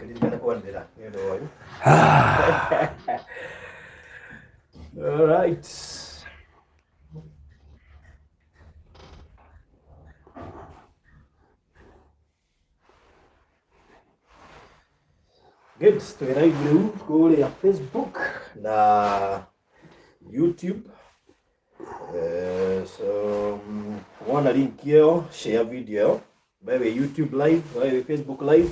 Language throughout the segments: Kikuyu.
Ndũkĩririkane kwanĩrĩra nĩ ũndũ wa ũyũ. All right. Good, twĩ live rĩu kũrĩa Facebook na YouTube. So wona link ĩyo, share video ĩyo. We wĩ YouTube live, we wĩ Facebook live.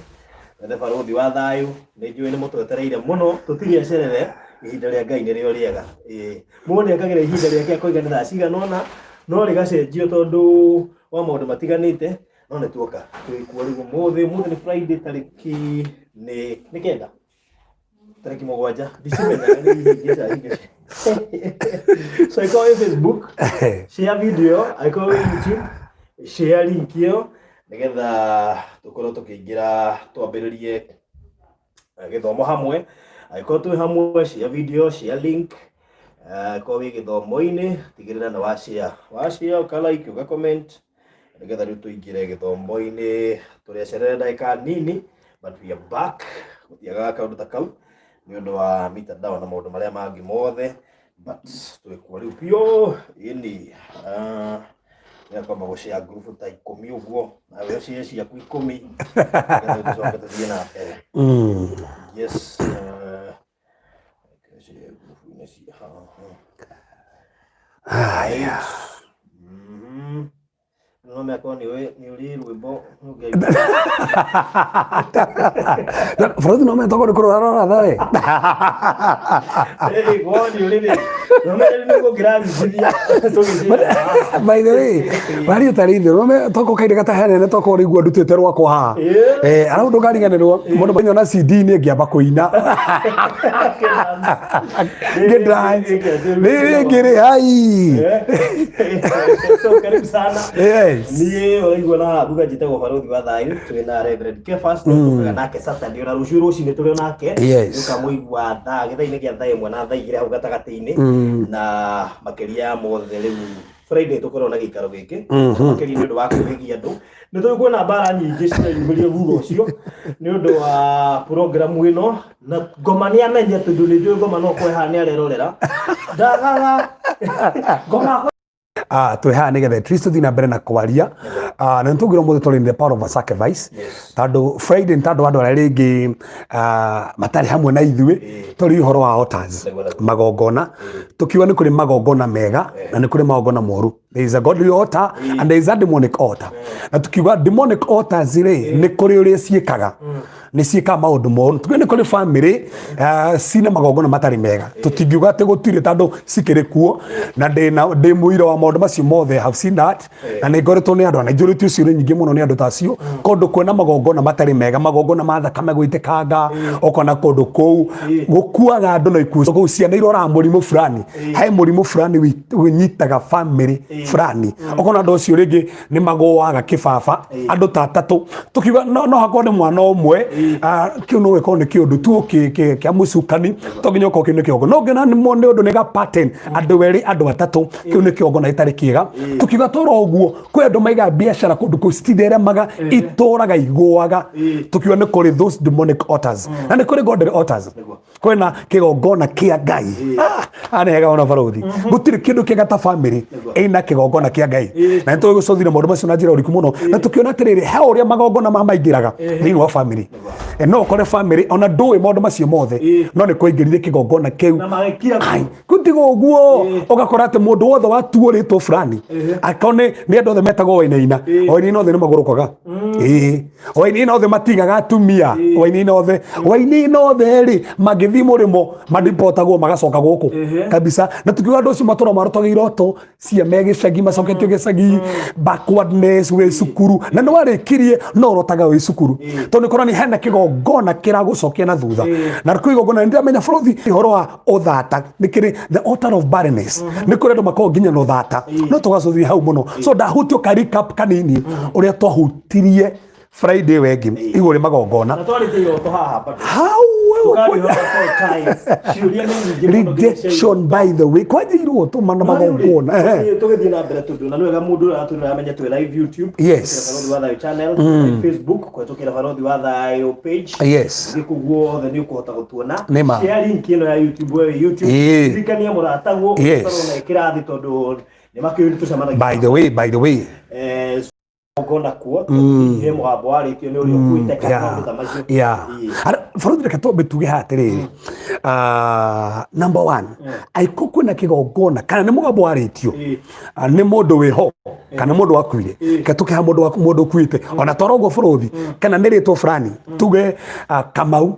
Wethe Barũthi wa Thayũ, nĩ njũĩ nĩ mũtwetereire mũno, tũtirĩ acerere, ihinda rĩa Ngai nĩrĩo rĩega. Ĩĩ, mũndũ nĩ ekagĩra ihinda rĩake akoiga nĩ thaa cigana ũna, no rĩgacenjio tondũ wa maũndũ matiganĩte, no nĩ tuoka twĩ kuo rĩu ũmũthĩ. Ũmũthĩ nĩ Friday tarĩki nĩ 9, tarĩki 7, ndicimenyaga nĩ ihĩngĩca hĩngĩca. So ĩkorwo wĩ Facebook, share video, angĩkorwo wĩ YouTube, share link ĩyo nĩgetha tũkorwo tũkĩingĩra twambĩrĩrie gĩthomo hamwe. Angĩkorwo twĩ hamwe, share video, share link. Angĩkorwo wĩ gĩthomo-inĩ, tigĩrĩra nĩ wa share, wa share, ũka like, ũka comment, nĩgetha rĩu tũingĩre gĩthomo-inĩ. Tũrĩacerere ndagĩka nini, but we are back. Gũtiagaga kaũndũ ta kau nĩ ũndũ wa mitandao na maũndũ marĩa mangĩ mothe, but twĩkuo rĩu biũ. Ĩni nĩakwamba gũshare ngurubu ta 10 ũguo, nawe ũshare ciaku 10, nĩgetha tũcoke tũthiĩ na mbere. Yes, share ngurubu-inĩ cia haha. Haya. No mĩako nĩ ũĩ nĩ ũrĩ rwĩmbo. Bũrũri no metagwo nĩ kũrora rora tha we. By the way, wari ũtarĩ itherũ no toko kaire gatahenene toko ũrĩigua ndutĩte rwakwa haha. Eh, ara ũndũ ngariganĩrwo mũndũ manyona CD-inĩ ngĩamba kũina. Ngĩ-dance. Rĩrĩ rĩngĩ rĩ hai. So karibu sana. Yes. Niĩ ũraigua na thutha njĩtagwo Barũthi wa Thayũ, twĩ na Reverend Kefas, tũkaga nake Saturday, ona rũciũ rũcinĩ tũrĩ o nake. Ũkamũigua thaa gĩthaa-inĩ gĩa thaa 1 na thaa 2 hau gatagatĩ-inĩ, na makĩria ya mothe rĩu Friday tũkorwo na gĩikaro gĩkĩ, makĩria nĩ ũndũ wa kwĩhĩgia andũ. Nĩ tũĩ kwĩna mbara nyingĩ cireyumĩria thutha ũcio nĩ ũndũ wa programu ĩno, na ngoma nĩ amenye, tondũ nĩ njũĩ ngoma no kweha nĩ arerorera ndagaga ngoma. Ah, twĩ haha nĩgetha at least tũthiĩ na mbere na kwaria. Ah, na nĩtũngira ũmũthĩ tũrĩ in the power of a sacrifice, tondũ Friday nĩ tondũ andũ arĩa rĩngĩ matarĩ hamwe na ithuĩ, tũrĩ ũhoro wa altars, magongona. Tũkiuga nĩ kũrĩ magongona mega na nĩ kũrĩ magongona moru. There is a godly altar and there is a demonic altar. Na tukiuga demonic altars rĩ, nĩ kũrĩ ũrĩa ciĩkaga, nĩ ciĩkaga maũndũ moru. Tukiuga nĩ kũrĩ family cina magongona matarĩ mega, tũtingiuga atĩ gũtirĩ, tondũ cikĩrĩ kuo, na ndĩ mũira wa maũndũ macio mothe. I have seen that, na nĩ ngoretwo nĩ andũ na njũrĩtio ciũria nyingĩ mũno nĩ andũ ta acio. Kũndũ kwĩna magongona matarĩ mega, magongona ma thakame gũitĩkanga, ũkona kũndũ kũu gũkuaga andũ na ikuũ kũu, ciana iroraga mũrimũ fulani, he mũrimũ fulani wĩnyitaga family fulani, ũkona andũ acio rĩngĩ nĩ magũaga kĩbaba, andũ ta atatũ. Tũkiuga no hakorwo nĩ mwana ũmwe, kĩu no gĩkorwo nĩ kĩũndũ tu kĩa mũcukani, to nginya ũkorwo kĩu nĩ kĩongo. No ngĩona nĩ ũndũ nĩ ga pattern, andũ erĩ, andũ atatũ, kĩu nĩ kĩongo na gĩtarĩ kĩega. Tũkiuga toro ũguo kwĩ andũ maigaga biacara kũndũ kũu cititheremaga, itũraga igũaga. Tũkiuga nĩ kũrĩ those demonic altars na nĩ kũrĩ godly altars, kwĩna kĩgongona kĩa Ngai. Ah, nĩ hega ona barũthi, gũtirĩ kĩndũ kĩega ta family ĩna kĩgongona kĩa Ngai, na nĩ tũgũcothire maũndũ macio na njĩra ũriku mũno, na tũkĩona atĩrĩrĩ, he ũrĩa magongona ma maingĩraga thĩinĩ wa family. No ũkore family ona ndũĩ maũndũ macio mothe, no nĩ kwaingĩrire kĩgongona kĩu. Na magĩkira. Ai, gũtiga ũguo ũgakora atĩ mũndũ wothe watuo rĩtwa fulani, akorwo nĩ andũ othe metagwo Wainaina, Wainaina othe nĩ magũrũkaga. Ĩĩ, Wainaina othe matigaga atumia, Wainaina othe, Wainaina othe rĩ, mangĩthiĩ mũrĩmo madipotagwo magacoka gũkũ kabisa. Na tukiuga andũ acio matũra marotaga iroto cia me gĩcagi, macoketio gĩcagi, backwardness wĩ cukuru, na nĩ warĩkirie no ũrotaga wĩ cukuru, tondũ nĩ kũronania hena kĩgongona kĩragũcokia na thutha. Na kwĩ igongona nĩ ndĩramenya bũrũthi ũhoro wa ũthata, nĩ kĩrĩ the altar of barrenness, nĩ kũrĩ andũ makoragwo nginya na ũthata, no tũgacũthia hau mũno. So ndahutio ka recap kanini ũrĩa twahutirie Friday wengi igũrũ rĩ magongona. Na twarĩte iroto haha bado. Hau. Tũkaria ũhoro wa soul ties. Ciũria nĩ nyingĩ mũno nginya cia Rejection, by the way, kwanjĩirwo tũma na magongona. Ehe. Tũgĩthiĩ na mbere, tondũ na nĩ wega mũndũ ũrĩa aratwĩrora amenye twĩ live YouTube, kũhetũkĩra Barothi wa Thayũ channel, live Facebook kũhetũkĩra Barothi wa Thayũ page. Thiĩ kũu guothe nĩ ũkũhota gũtuona. Nĩ ma. Share link ĩno ya YouTube, we wĩ YouTube. Ririkania mũrataguo ũkorwo na ĩkĩra thĩ, tondũ nĩ makĩũĩ nĩ tũcemanagia. By the way. Ngona kuo he mũgambo warĩtio nĩ ũrĩa ũkuĩte kana maũndũ ta macio. Barothi, reke twambe tuge haha atĩrĩrĩ. Ah, number one, angĩkorwo kwĩna kĩgongona kana nĩ mũgambo warĩtio, ah, nĩ mũndũ wĩho kana mũndũ wakuire, ke tũkĩha mũndũ mũndũ ũkuĩte ona twara ũguo bũrũthi, kana nĩ rĩtwa fulani, tuge, ah, Kamau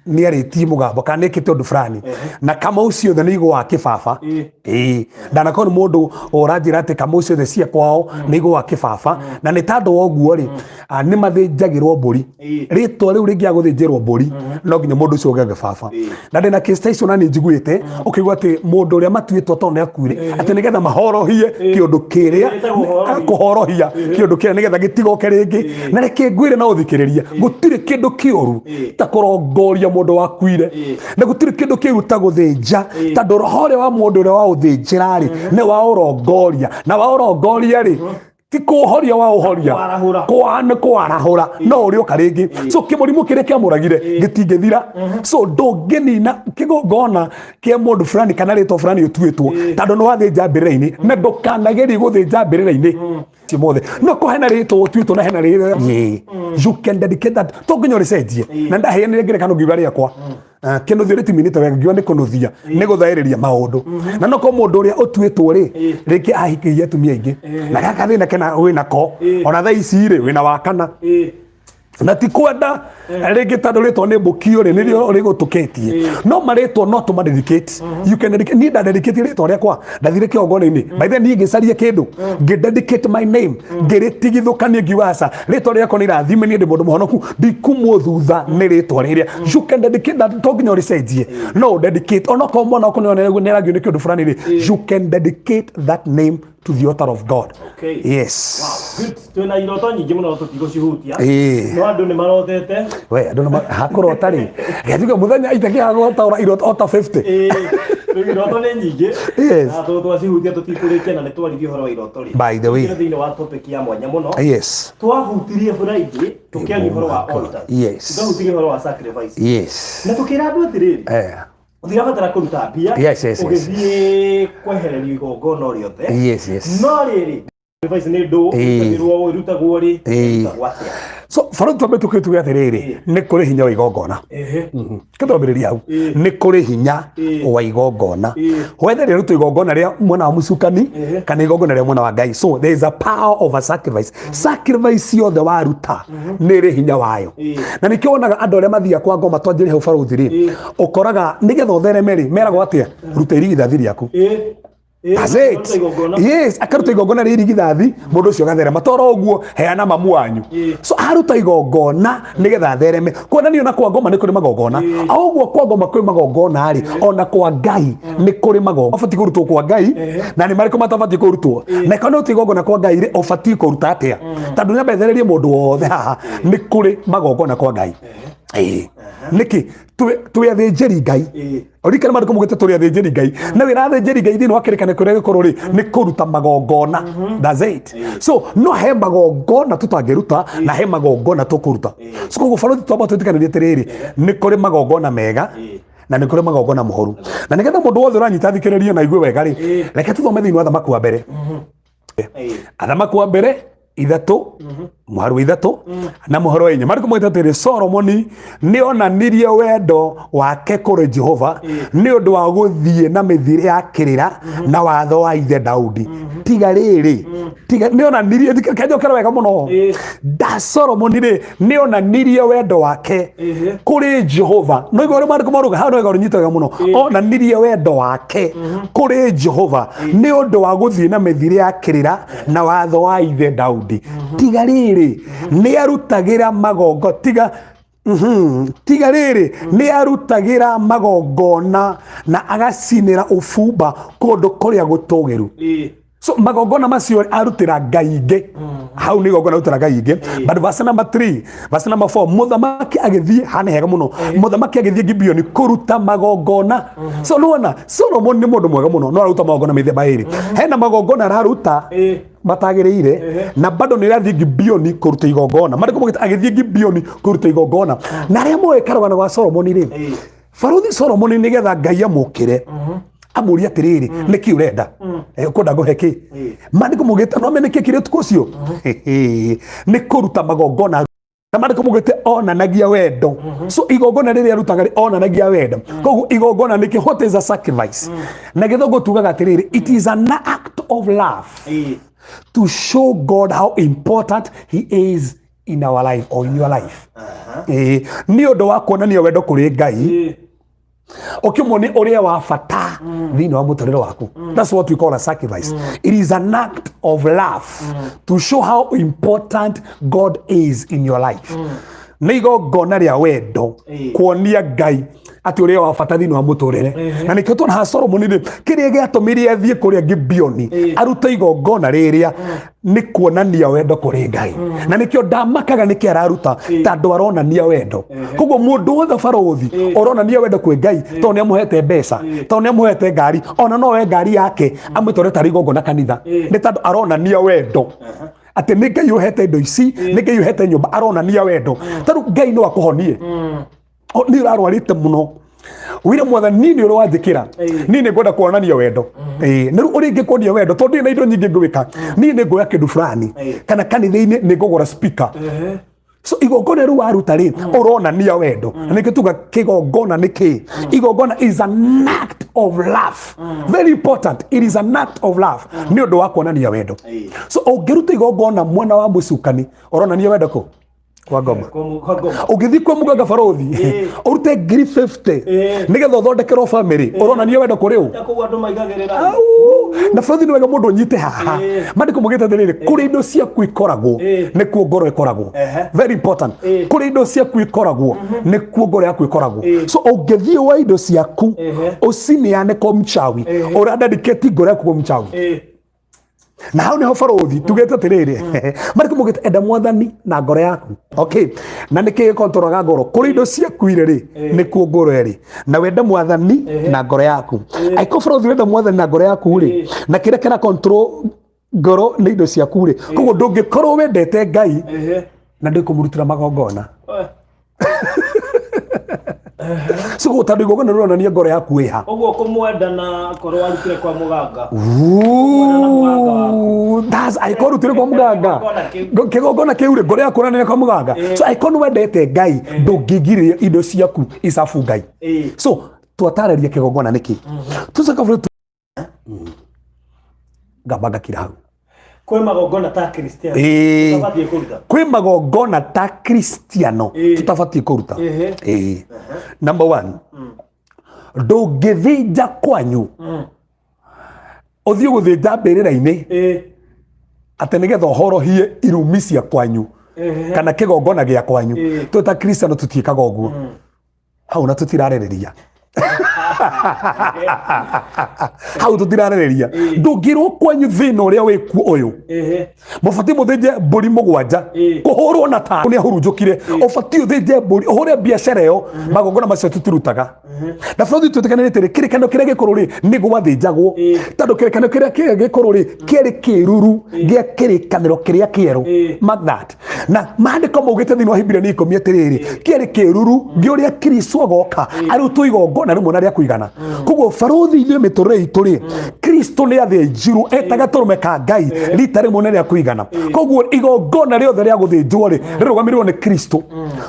nĩ arĩtie mũgambo kana nĩ ĩkĩte ũndũ fulani, na Kamau ciothe nĩ igũa kĩbaba. Ĩĩ, ndanakorwo nĩ mũndũ ũranjĩra atĩ Kamau ciothe cia kwao nĩ igũa kĩbaba, na nĩ tandũ wa ũguo rĩ, ah, nĩ mathĩnjagĩrwo mbũri. Rĩtwa rĩu rĩngĩaga gũthĩnjĩrwo mbũri, no nginya mũndũ ũcio ũgĩa gĩbaba. Na ndĩna case ta icio, na nĩ njiguĩte ũkĩigua atĩ mũndũ ũrĩa matuĩtwo tondũ nĩ akuire, atĩ nĩgetha mahorohie kĩũndũ kĩrĩa. Ĩtagwo horohia. Kũhorohia kĩũndũ kĩrĩa nĩgetha gĩtigoke rĩngĩ. Na reke ngwĩre na ũthikĩrĩria, gũtirĩ kĩndũ kĩũru ta kũrongoria mũndũ wakuire, na gũtirĩ kĩndũ kĩũru ta gũthĩnja, tondũ roho ũrĩa wa mũndũ ũrĩa waũthĩnjĩra rĩ, nĩ waũrongoria, na waũrongoria rĩ, ti kũũhoria waũhoria. Kwarahũra. Kwa nĩ kwarahũra, no ũrĩũka rĩngĩ. So kĩmũrimũ kĩrĩa kĩamũragire gĩtingĩthira. So ndũngĩnina kĩgongona kĩa mũndũ fulani kana rĩtwa fulani ũtuĩtwo, tondũ nĩ wathĩnja mbĩrĩra-inĩ, na ndũkanagerie gũthĩnja mbĩrĩra-inĩ cio mothe. No ko hena rĩtwa ũtuĩtwo na hena rĩrĩa, you can dedicate that, to nginya ũrĩcenjie. Na ndaheanire ngerekano ngiuga rĩakwa, ah, kĩnũthia rĩtiminĩte wega, ngiuga nĩ kũnũthia, nĩ gũthaĩrĩria maũndũ. Na no ko mũndũ ũrĩa ũtuĩtwo rĩ, rĩngĩ ahikĩirie atumia aingĩ, na gaka thĩna kena wĩnako, ona thaa ici rĩ, wĩna wa kana, na ti kwenda rĩngĩ, tondũ rĩtwa nĩ mbũkio rĩ, nĩrĩo rĩgũtũkĩtie. No marĩtwa no tũma dedicate, you can dedicate. Niĩ ndadedicate rĩtwa rĩakwa, ndathire kĩgongona-inĩ, by then niĩ ngĩcaria kĩndũ, ngĩ dedicate my name, ngĩrĩtigithũkania, ngiuga aca, rĩtwa rĩakwa nĩ irathime, niĩ ndĩ mũndũ mũhonoku, ndikumwo thutha nĩ rĩtwa rĩrĩa. You can dedicate that, to nginya ũrĩcenjie, no ũdedicate. Onokorwo mwana waku nĩ aragio nĩ kĩũndũ fulani rĩ, you can dedicate that name to the altar of God. Yes. Wow, good. Twĩna iroto nyingĩ mũno, tũtigũcihutia. No andũ nĩ marotete. We andũ nĩ hakũrota rĩ, gatuge mũthenya itakĩhagũtaũra iroto o ta 50. Rĩu iroto nĩ nyingĩ. Na twacihutia tũtikũrĩkia, na nĩ twaririe ũhoro wa iroto rĩ. By the way. Tũingĩre thĩinĩ wa topic ya mwanya mũno. Twahutirie Friday tũkĩaria ũhoro wa altars. Twahutirie ũhoro wa sacrifice. Na tũkĩra andũ atĩrĩrĩ, ũtirabatara kũruta mbia ũgĩthiĩ kwehererio igongona o rĩothe. Yes. No rĩrĩ, sacrifice nĩ ndũ ĩrutagĩrwo, ĩrutagwo rĩ, ĩrutagwo atĩa? So barũthi, twambe tũkĩtuge atĩrĩrĩ, nĩ kũrĩ hinya wa igongona. Kĩtwambĩrĩria hau. Nĩ kũrĩ hinya wa igongona, whether rĩrutwo igongona rĩa mwena wa mũcukani kana igongona rĩa mwena wa Ngai. So there is a power of a sacrifice. Sacrifice yothe waruta nĩ ĩrĩ hinya wayo. Na nĩkĩo wonaga andũ arĩa mathiaga kwa ngoma, twanjĩre hau barũthi rĩ, ũkoraga nĩgetha ũthereme rĩ, meragwo atĩa? Ruta irigithathi rĩaku. That's it. Akaruta igongona. Yes, akaruta igongona rĩa irigithathi, mũndũ ũcio agatherema. Toro ũguo, heana mamu wanyu. So aruta igongona nĩgetha athereme. Kuonania ona kwa ngoma nĩ kũrĩ magongona. O ũguo kwa ngoma kwĩ magongona rĩ, ona kwa Ngai nĩ kũrĩ magongona. Ũbatiĩ kũrutwo kwa Ngai na nĩ marĩkũ matabatiĩ kũrutwo? Na kana ũrute igongona kwa Ngai rĩ, ũbatiĩ kũruta atĩa? Tondũ nyambe thererie mũndũ wothe haha, nĩ kũrĩ magongona kwa Ngai. Ĩĩ. Nĩkĩ? Twĩ athĩnjĩri Ngai. Ũririkane maandĩko maugĩte tũrĩ athĩnjĩri Ngai, na wĩra athĩnjĩri Ngai thĩinĩ wa kĩrĩkanĩro kĩrĩa gĩkũrũ rĩ, nĩ kũruta magongona. That's it. So no he magongona tũtangĩruta na he magongona tũkũruta. So koguo barũthi, twamba twĩtĩkanĩrie atĩrĩrĩ, nĩ kũrĩ magongona mega na nĩ kũrĩ magongona mũhoru. Na nĩgetha mũndũ wothe ũranyita thikĩrĩrie na igue wega rĩ, reke tũthome thĩinĩ wa Athamaki wa Mbere. Athamaki wa Mbere 3, mũhari wa 3 na mũhari wa 4, marĩkũ maugĩte atĩrĩ, Solomoni nĩ onanirie wendo wake kũrĩ Jehova nĩ ũndũ wa gũthiĩ na mĩthiĩre ya kĩrĩra na watho wa ithe Daudi. Tiga rĩrĩ, tiga nĩ onanirie, kenjokera wega mũno. Da Solomoni rĩ, nĩ onanirie wendo wake kũrĩ Jehova. No igua ũrĩa maandĩko maruga hau, no wega ũnyite wega mũno. Onanirie wendo wake kũrĩ Jehova nĩ ũndũ wa gũthiĩ na mĩthiĩre ya kĩrĩra na watho wa ithe Daudi. Tiga rĩrĩ, nĩ arutagĩra magongo tiga tiga rĩrĩ, nĩ arutagĩra magongona na agacinĩra ũbumba kũndũ kũrĩa gũtũgĩru. So magongona macio arutĩra ngai ingĩ, hau nĩ igongona arutĩra ngai ingĩ. But verse number 3, verse number 4, mũthamaki agĩthiĩ hana hega mũno, mũthamaki agĩthiĩ Gibeoni kũruta magongona. So nĩwona Solomon nĩ mũndũ mwega mũno, no aruta magongona mĩthemba ĩrĩ. Hena magongona araruta matagĩrĩire, na bado nĩ arathiĩ Gibeoni kũruta igongona. Marĩkũ mũgĩta agĩthiĩ Gibeoni kũruta igongona. Na arĩa moĩ karũgano ga Solomoni rĩ, Barũthi Solomoni nĩgetha Ngai amũkĩre, amũrie atĩrĩrĩ, nĩkĩ ũrenda? Ũkwenda ngũhe kĩ? Maandĩko maugĩte no amenye nĩkĩ kĩrĩ ũtukũ ũcio nĩ kũruta magongona, na maandĩko maugĩte onanagia wendo. So igongona rĩrĩa arutaga rĩ, onanagia wendo. Koguo igongona nĩkĩ? What is a sacrifice? Na gĩthũngũ tugaga atĩrĩrĩ, it is an act of love to show God how important he is in our life or in your life. Ĩĩ, nĩ ũndũ wa kuonania wendo kũrĩ Ngai, ũkĩmuonia ũrĩa wa bata thĩinĩ wa mũtũrĩre waku. That's what we call a sacrifice. It is an act of love to show how important God is in your life. Nĩ igongona rĩa wendo kuonia Ngai atĩ ũrĩa wa bata thĩinĩ wa mũtũrĩre. Na nĩkĩo tuona haha Solomoni rĩ, kĩrĩa gĩatũmire athiĩ kũrĩa Gibeoni arute igongona rĩrĩa nĩ kuonania wendo kũrĩ Ngai. Na nĩkĩo ndamakaga nĩkĩ araruta, tondũ aronania wendo. Koguo mũndũ wothe barũthi ũronania wendo kwĩ Ngai, tondũ nĩ amũhete mbeca, tondũ nĩ amũhete ngari, ona no oe ngari yake amĩtware tarĩ igongona kanitha, nĩ tondũ aronania wendo atĩ nĩ Ngai ũhete indo ici, nĩ Ngai ũhete nyũmba, aronania wendo. Tarĩu Ngai no akũhonie. Nĩ ũrarwarĩte mũno, wĩre Mwathani, niĩ nĩ ũrĩ wanjĩkĩra, niĩ nĩ ngwenda kuonania wendo. Ĩĩ, na rĩu ũrĩa ingĩkuonia wendo, tondũ ndirĩ na indo nyingĩ ngwĩka, niĩ nĩ nguoya kĩndũ fulani, kana kanitha-inĩ nĩ ngũgũra speaker. So igongona rĩu waruta rĩ, ũronania wendo. Na nĩkĩo tuga kĩgongona nĩ kĩ? Igongona is an act of love. Very important, it is an act of love, nĩ ũndũ wa kuonania wendo. So ũngĩruta igongona mwena wa mũcukani, ũronania wendo kũ? Kwa ngoma. Kwa ngoma. Ũngĩthiĩ kwa mũganga barũthi, ũrute 50,000 nĩgetha ũthondekerwo family, ũronania wendo kũrĩ ũ? Ya kũu andũ maigagĩrĩra. Au! Na barũthi, nĩ wega mũndũ ũnyite haha. Maandĩko maugĩte atĩrĩrĩ, kũrĩ indo ciaku ikoragwo, nĩkuo ngoro ĩkoragwo. Very important. Kũrĩ indo ciaku ikoragwo, nĩkuo ngoro yaku ĩkoragwo. So ũngĩthiĩ wa indo ciaku ũcineane kwa mchawi, ũradedicate ngoro yaku kwa mchawi. Na hau niho barũthi tugĩte atĩrĩrĩ, marĩkũ mugĩte enda Mwathani na ngoro yaku. Okay, na nĩkĩ gĩkontroraga ngoro? Kũrĩ indo ciaku irĩ rĩ, nĩkuo ngoro ĩrĩ. Na wende Mwathani na ngoro yaku. Angĩkorwo barũthi wenda Mwathani na ngoro yaku rĩ, na kĩrĩa kĩra control ngoro nĩ indo ciaku rĩ, koguo ndũngĩkorwo wendete Ngai na ndũkũmũrutĩra magongona. So tondũ igongona rĩronania ngoro yaku ĩha. Ũguo kũmwenda na korwo warutire kwa mũganga. Ooh, that's angĩkorwo ũrutire kwa mũganga. Kĩgongona kĩu. Kĩgongona kĩu rĩ, ngoro yaku ĩronania kwa mũganga. So angĩkorwo nĩ wendete Ngai, ndũngĩingĩria indo ciaku icabu Ngai. So twatarĩria kĩgongona nĩkĩ. Tũcoka bũrũri ngamba ngakira hau. Kwĩ magongona ta Kristiano tũtabatiĩ kũruta. Kwĩ magongona ta Kristiano tũtabatiĩ kũruta. Ĩĩ. Number one, ndũngĩthĩnja kwanyu ũthiĩ gũthĩnja mbĩrĩra-inĩ atĩ nĩgetha ũhorohie irumi cia kwanyu kana kĩgongona gĩa kwanyu. Twĩ ta Kristiano tũtiĩkaga ũguo hau, na tũtirarĩrĩria hau, tũtirarĩrĩria. Ndũngĩrwo kwanyu thĩna ũrĩa wĩkuo ũyũ, mũbatiĩ mũthĩnje mbũri 7 kũhũrwo na ta nĩ ahurunjũkire, ũbatiĩ ũthĩnje mbũri ũhũre biacara ĩyo. Magongona macio tũtirutaga. Na bũrũri twĩtĩkanĩrĩte rĩ, kĩrĩkanĩro kĩrĩa gĩkũrũ rĩ, nĩ gwathĩnjagwo, tondũ kĩrĩkanĩro kĩrĩa gĩkũrũ rĩ, kĩarĩ kĩruru gĩa kĩrĩkanĩro kĩrĩa kĩerũ. Mark that. Na maandĩko maugĩte thĩinĩ wa Hibiria 10 atĩrĩrĩ, kĩarĩ kĩruru gĩa ũrĩa Kristo agoka arutwo igongona rĩmwe na rĩa kũigana. Koguo barũthi, ithuĩ mĩtũrĩre itũ rĩ, Kristo nĩ athĩnjirwo eta gatũrũme ka Ngai rita rĩmwe na rĩa kũigana. Koguo igongona rĩothe rĩa gũthĩnjwo rĩ, rĩrũgamĩrĩrwo nĩ Kristo.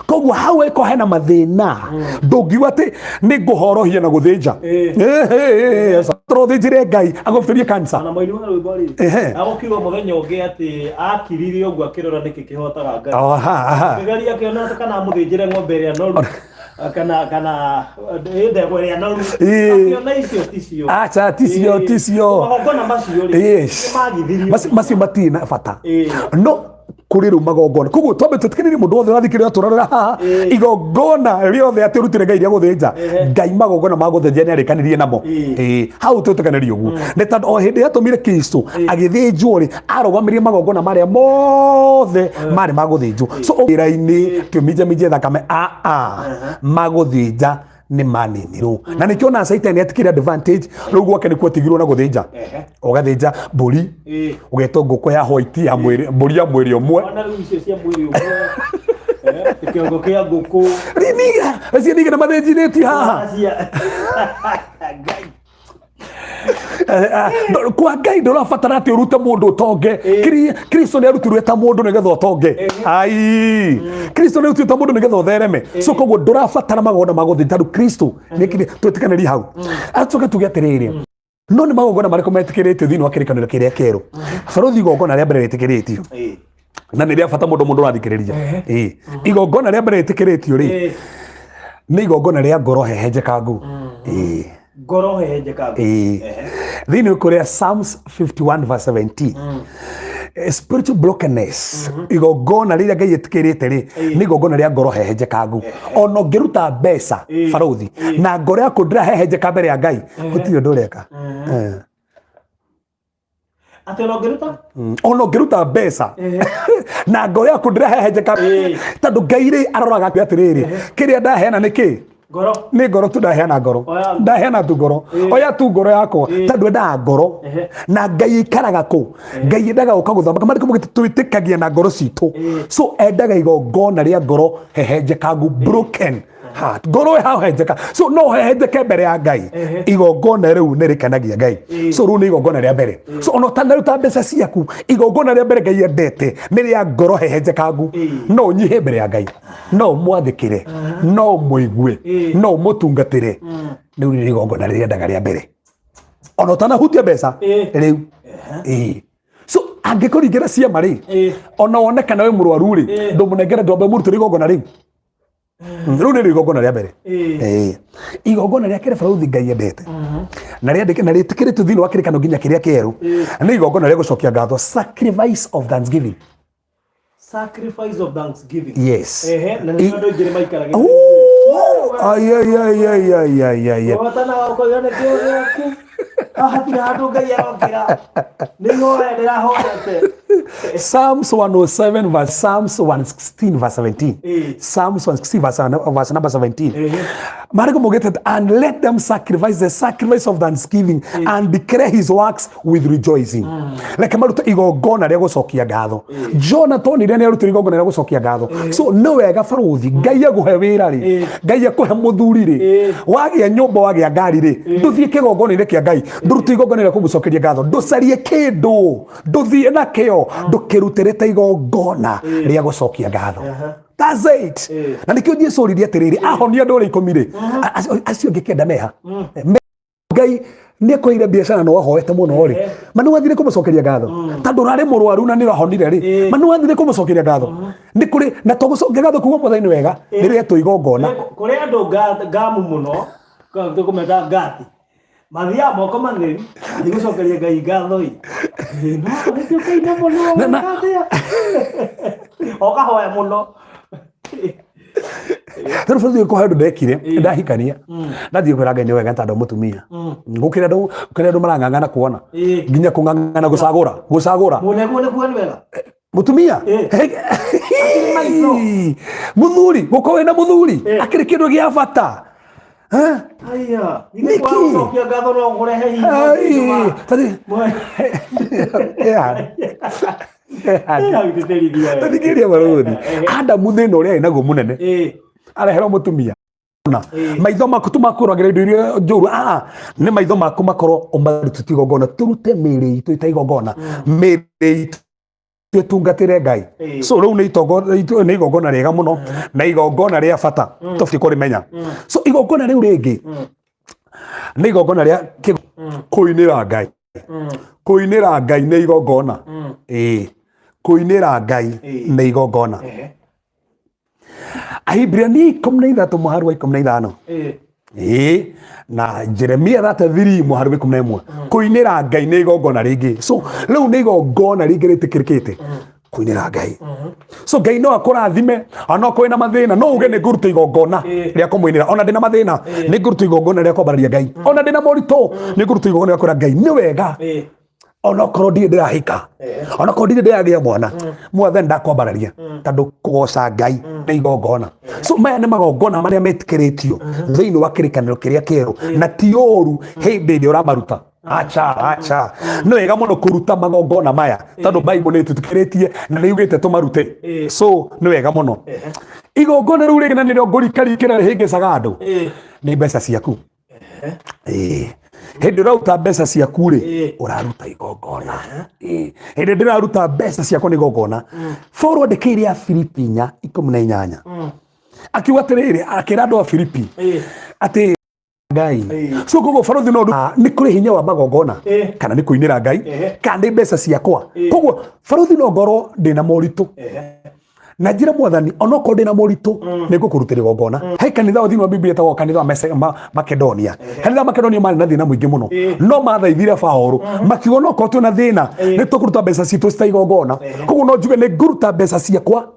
Koguo hau ĩko hena mathĩna, ndũngiuga atĩ nĩ ngũhorohia na gũthĩnja tũrothĩnjire Ngai agũbĩrie kansa. Ona mũini wa rwĩmbo rĩ, agũkiuga mũthenya ũngĩ atĩ akirire ũguo akĩrora nĩkĩ kĩhotaga Ngai. Aha, aha. Akĩgeria akĩona atĩ kana amũthĩnjĩre ng'ombe ĩrĩa noru kana ndegwa ĩrĩa noru. Akĩona icio ticio. Aca, ticio. Ticio. Magongona macio rĩ, nĩmagithirio. Macio matirĩ na bata. No kwĩ Kũrĩ rĩu magongona, koguo twambe twĩtĩkĩrĩrie mũndũ wothe ũrathikĩrĩria tũrarora haha, igongona rĩothe atĩ ũrutĩre Ngai rĩa gũthĩnja, Ngai magongona ma gũthĩnja nĩ arĩkanirie namo. Ĩĩ, hau twĩtĩkanĩrie ũguo nĩ tondũ o hĩndĩ yatũmire Kristo agĩthĩnjwo rĩ, arũgamirie magongona marĩa mothe marĩ ma gũthĩnjwo. So wĩra-inĩ tũminjaminje thakame aa magũthĩnja nĩ maninirwo, na nĩkĩo na Caitani atikire advantage rĩu gwake nĩkuo atigirwo na gũthĩnja. Ũgathĩnja mbũri, ũgetwo ngũkũ ya white ya mwĩrĩ, mbũri ya mwĩrĩ ũmwe. Ona rĩu icio cia mwĩrĩ ũmwe. Kĩongo kĩa ngũkũ. Riniga acio ningĩ nĩ mathĩnjithĩtio haha. Acia. Ngai. Kwa Ngai ndũrabatara atĩ ũrute mũndũ ũtonge. Kristo nĩ arutirwo ta mũndũ nĩgetha ũtonge. Ai, Kristo nĩ arutirwo ta mũndũ nĩgetha ũthereme. So koguo ndũrabatara magongona ma gũthĩnja tondũ Kristo nĩekire. Twĩtĩkanĩrie hau, acoke tuge atĩrĩrĩ, no nĩ magongona marĩkũ metĩkĩrĩtio thĩinĩ wa kĩrĩkanĩro kĩrĩa kĩerũ? Barũthi, igongona rĩa mbere rĩtĩkĩrĩtio na nĩ rĩa bata mũndũ mũndũ ũrathikĩrĩria. Ĩĩ. Igongona rĩa mbere rĩtĩkĩrĩtio rĩ, nĩ igongona rĩa ngoro hehenjekangu. Ĩĩ. Ngoro hehenjekagu. Ĩĩ. Thĩinĩ kũrĩa Psalms 51 verse 17. Spiritual brokenness, igongona rĩrĩa Ngai ĩtĩkĩrĩte rĩ, nĩ igongona rĩa ngoro hehenjekangu. Ona ũngĩruta mbeca, barũthi, na ngoro yaku ndĩrahehenjeka mbere ya Ngai, gũtirĩ ũndũ ũreka. Atĩ ona ũngĩruta? Ona ũngĩruta mbeca na ngoro yaku ndĩrahehenjeka, tondũ Ngai rĩ, aroraga atĩrĩrĩ, kĩrĩa ndaheana nĩ kĩ? Ngoro. Nĩ ngoro tu ndaheana, ngoro. Oya. Ndaheana tu ngoro, oya tu ngoro yakwa, tondũ endaga ngoro. Na Ngai ikaraga kũ? Ngai endaga gũka gũthamaka marĩkũ mũgĩte twĩtĩkagia na ngoro citũ. So endaga igongona rĩa ngoro hehenjekangu, broken heart, ngoro ĩhahenjeka. So no hehenjeke mbere ya Ngai, igongona rĩu nĩ rĩkenagia Ngai. So rĩu nĩ igongona rĩa mbere. So ona ũtanaruta mbeca ciaku, igongona rĩa mbere Ngai endete nĩ rĩa ngoro hehenjekangu. No ũnyihe mbere ya Ngai, no ũmwathĩkĩre, no ũmũigue, no ũmũtungatĩre. Rĩu nĩ igongona rĩrĩa endaga rĩa mbere, ona ũtanahutia mbeca. Rĩu ĩĩ. So angĩkũringĩra ciama rĩ, ona wone kana wĩ mũrwaru rĩ, ndũmũnengere, ndwambe mũrutĩre igongona rĩu. Rĩu nĩ igongona rĩa mbere. Ĩĩ. Igongona rĩa kerĩ, barũthi, Ngai endete na rĩandĩke na rĩtĩkĩrĩtio thĩinĩ wa kĩrĩkano nginya kĩrĩa kĩerũ nĩ igongona rĩa gũcokia ngatho, sacrifice of thanksgiving. Sacrifice of thanksgiving. Yes. Na nĩ andũ aingĩ nĩ maikaraga. Ooh, ai, ai, ai, ai, ai, ai, ai, ai. Wotana ũkoiga nĩ kĩo gĩaku. Hatirĩ handũ Ngai arokĩra. Nĩ ihoya ndĩrahoete. Psalms 107 verse, Psalms 116 verse 17. Psalms 116 verse number 17. Mariko mogete, "And let them sacrifice the sacrifice of thanksgiving and declare his works with rejoicing." Reke marute igongona rĩa gũcokia ngatho. Jona tonire nĩ arutire igongona rĩa gũcokia ngatho. So nĩ wega, barũthi, Ngai agũhe wĩra rĩ, Ngai akũhe mũthuri rĩ, wagĩa nyũmba, wagĩa ngari rĩ, ndũthiĩ kĩgongona-inĩ kĩa Ngai, ndũrute igongona rĩa kũmũcokeria ngatho, ndũcarie kĩndũ, ndũthiĩ nakĩo, ndũkĩrutĩre ta igongona rĩa gũcokia ngatho. That's it. Na nĩkĩo Jesu oririe atĩrĩrĩ, ahonia andũ arĩa 10 rĩ, acio angĩ 9 meha? Ngai nĩ akũheire biacara na wahoete mũno rĩ, ma nĩ wathire kũmũcokeria ngatho? Tondũ ũrarĩ mũrwaru na nĩ ũrahonire rĩ, ma nĩ wathire kũmũcokeria ngatho? Nĩ kũrĩ na to gũcokia ngatho kuga Mwathani nĩ wega, nĩ rĩetwo igongona. Kũrĩ andũ ngamu mũno, tũkũmeta ngati. Mathiaga moko matheri, nĩ gũcokeria Ngai ngatho ĩ. No nĩkĩo kaina mũno. Atĩa? Ũkahoya mũno. Rĩu bũrũri kũhe ũndũ ndekire ndahikania, ndathiĩ kwĩra Ngai nĩ wega tondũ mũtumia gũkĩra andũ, gũkĩra andũ marang'ang'ana kuona nginya kũng'ang'ana gũcagũra gũcagũra. Mũneguo nĩ kuga nĩ wega. Mũtumia. Maitho. Mũthuri, gũkorwo wĩna mũthuri akĩrĩ kĩndũ gĩa bata. Eh? Aya, Nĩkĩ? ithe kwaga gũcokia ngatho no kũrehe hinya. Ai, yeah. Tathikĩrĩria, barũthi, Adamu thĩna ũrĩa arĩ naguo mũnene, areherwo mũtumia na maitho maku tu makũragĩra indo iria njũru. Aa, nĩ maitho maku makorwo ũmarutĩte igongona. Tũrute mĩĩrĩ itũ ita igongona, mĩĩrĩ itũ ĩtungatĩre Ngai. So rĩu nĩ nĩ igongona rĩega mũno na igongona rĩa bata tũbatiĩ kũrĩmenya. So igongona rĩu rĩngĩ nĩ igongona rĩa kũinĩra Ngai. Kũinĩra Ngai nĩ igongona. Ĩĩ, kũinĩra Ngai nĩ igongona. Ahibirania 13 mũhari wa 15. Ĩĩ, na Jeremia 33 mũhari wa 11. Kũinĩra Ngai nĩ igongona rĩngĩ. So rĩu nĩ igongona rĩngĩ rĩtĩkĩrĩkĩte. Kũinĩra Ngai. So Ngai no akũrathime ona okorwo wĩna mathĩna, no uge nĩ ngũruta igongona rĩa kũmũinĩra. Ona ndĩna mathĩna, nĩ ngũruta igongona rĩa kwambararia Ngai. Ona ndĩna moritũ, nĩ ngũruta igongona rĩa kwĩra Ngai nĩ wega. Ona okorwo ndirĩ ndĩrahika, ona okorwo ndirĩ ndĩragĩa mwana, mwathani ndakwambararia, tondũ kũgoca Ngai nĩ igongona. So maya nĩ magongona marĩa metĩkĩrĩtio thĩinĩ wa kĩrĩkanĩro kĩrĩa kĩerũ, na ti ũru hĩndĩ ĩrĩa ũramaruta. Acha, acha, nĩ wega mũno kũruta magongona maya, tondũ Bible nĩ ĩtũtĩkĩrĩtie na nĩ yugĩte tũmarute. So nĩ wega mũno. Igongona rĩu rĩngĩ, na nĩrĩo ngũrikarikĩra rĩhĩngĩcaga andũ, nĩ mbeca ciaku. Ĩĩ. Hĩndĩ ũraruta mbeca ciaku rĩ, ũraruta igongona. Ĩĩ. Hĩndĩ ndĩraruta mbeca ciakwa nĩ igongona. Paul andĩkĩire a Filipi 4:18, akiuga atĩrĩrĩ, akĩra andũ a Filipi atĩ Ngai. So koguo barothi no nĩ kũrĩ hinya wa magongona, kana nĩ kũinĩra Ngai, kana nĩ mbeca ciakwa. Koguo barothi, no ngorwo ndĩna moritũ na njĩra mwathani, onokorwo ndĩna moritũ, nĩ ngũkũrutĩra igongona. He kanitha wa thĩinĩ wa Biblia ĩtagwo kanitha wa Makedonia. Kanitha wa Makedonia marĩ na thĩna mũingĩ mũno, no mathaithire Paũlũ makiuga, onokorwo twĩna thĩna, nĩ tũkũruta mbeca citũ cita igongona. Koguo no njuge nĩ ngũruta mbeca ciakwa,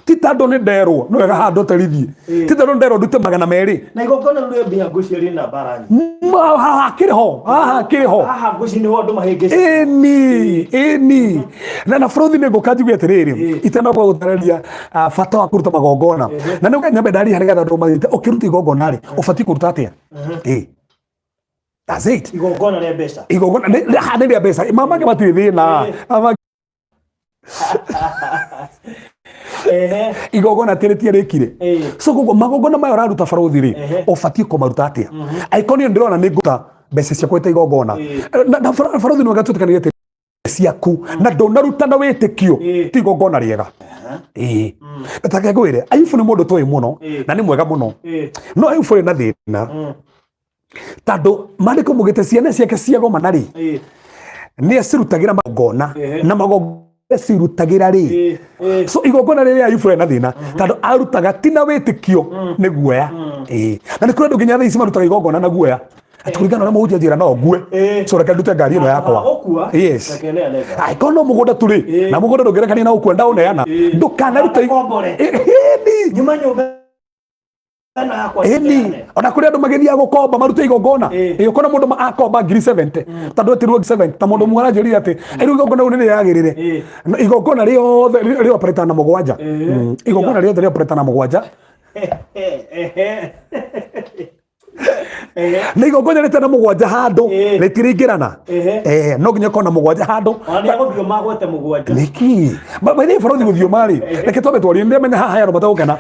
ti tondũ nĩ nderwo no wega handũ terithie, ti tondũ nĩ nderwo ndute 200. Na igongona rĩu rĩa mbia, ngwĩciria rĩna mbara nyingĩ. Haha kĩrĩ ho, haha kĩrĩ ho. Haha ngwĩciria nĩho andũ mahĩngĩca. Ĩni, ĩni, na bũrũthi nĩ ngũka njuge atĩrĩrĩ, itanoka gũtarĩria bata wa kũruta magongona, na nĩ nyambe ndaria nĩgetha andũ manyite ũkĩruta igongona rĩ, ũbatiĩ kũruta atĩa. Ĩ, that's it. Igongona rĩa mbeca. Igongona haha nĩ rĩa mbeca, mamake matirĩ thĩna. Igongona tirĩtie rĩkire. So koguo magongona maya ũraruta, barothi rĩ, ũbatiĩ kũmaruta atĩa? Angĩkorwo niĩ ndĩrona nĩ ngũruta mbeca ciakwa ita igongona, na barothi nĩ wega twĩtĩkanĩrie atĩ ciaku na ndũnaruta na wĩtĩkio, ti igongona rĩega. Ĩĩ, take ngwĩre, Ayubu nĩ mũndũ tũĩ mũno na nĩ mwega mũno, no Ayubu arĩ na thĩna, tondũ maandĩko mugĩte ciana ciake ciagomana rĩ, nĩ acirutagĩra magongona, na magongona acirutagĩra rĩ, so igongona rĩrĩa Ayubu arĩ na thĩna tondũ arutaga ti na wĩtĩkio, nĩ guoya. Ĩĩ. Na nĩ kũrĩ andũ nginya thaa ici marutaga igongona na guoya, atĩ kũringana na ũrĩa mũhunjia njĩra, no ngue, so reke ndute ngari ĩno yakwa. Gũkua. Yes. Reke neane ngari. Angĩkorwo no mũgũnda tu rĩ, na mũgũnda ndũngĩrekania na ũkua, ndaũneana, ndũkanarute. Ũkombore. Ĩni. Nyuma nyũmba ĩno yakwa. Ĩni, ona kũrĩ andũ magĩthiaga gũkomba marute igongona. Ĩ, ũkona mũndũ akomba ngiri 70 tondũ etirwo 70, ta mũndũ ũmwe aranjĩrire atĩ rĩu igongona rĩu nĩ rĩagĩrĩre. Na igongona rĩothe rĩopereta na mũgwanja. Igongona rĩothe rĩopereta na mũgwanja, na igongona rĩtana mũgwanja handũ rĩtirĩingĩrana. Eh, no nginya ũkorwo na mũgwanja handũ. Ona nĩ agũthioma agwete mũgwanja. Nĩkĩ maithe barothi gũthioma rĩ, reke twambe twarie, ndĩramenya haha andũ matagũkena,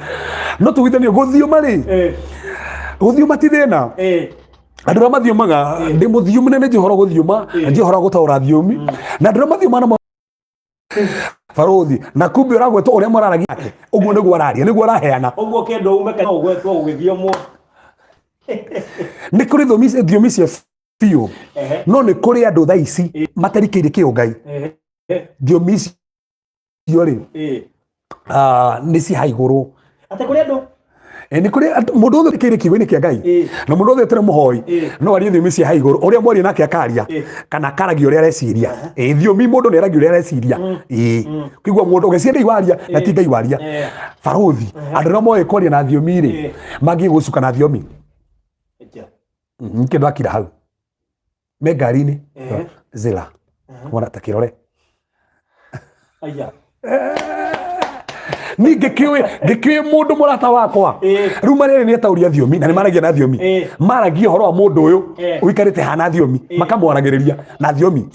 no tugithanie gũthioma rĩ, gũthioma ti thĩna. Andũ arĩa mathiomaga, ndĩ mũthiomi na nĩ njũĩ ũhoro gũthioma na njũĩ ũhoro wa gũtaũra thiomi, na andũ arĩa mathiomaga na barothi, na kumbe ũragwetwo ũrĩa mararagia nake, ũguo nĩguo araria, nĩguo araheana. Ũguo kendo ume kana ũgwetwo gũgĩthiomwo. Nĩ kũrĩ thiomi cia biũ, no nĩ kũrĩ andũ thaa ici matarikĩire kĩũngai. Thiomi icio rĩ, nĩ cia igũrũ. Atĩ kũrĩ andũ Eh, nĩ kũrĩ mũndũ wothe ũrikĩire kiugo-inĩ kĩa Ngai na mũndũ wothe ũtarĩ mũhoi no arie thiomi cia ha igũrũ, ũrĩa mwaria nake akaria kana akaragia ũrĩa areciria. Ĩ, thiomi mũndũ nĩ aragia ũrĩa areciria. Ĩ, kũigua mũndũ ũgeciria Ngai waria na ti Ngai waria. Barothi, andũ arĩa moĩ kwaria na thiomi rĩ, mangĩ gũcuka na thiomi. Nĩkĩo ndakira hau me ngari-inĩ zila wona ta kĩrore. Aya. Ni ngĩkĩũĩ mũndũ mũrata wakwa rĩu marĩa nĩ ataũria thiomi na nĩ maragia na thiomi, maragia ũhoro wa mũndũ ũyũ ũikarĩte hana thiomi, makamwaragĩrĩria na thiomi.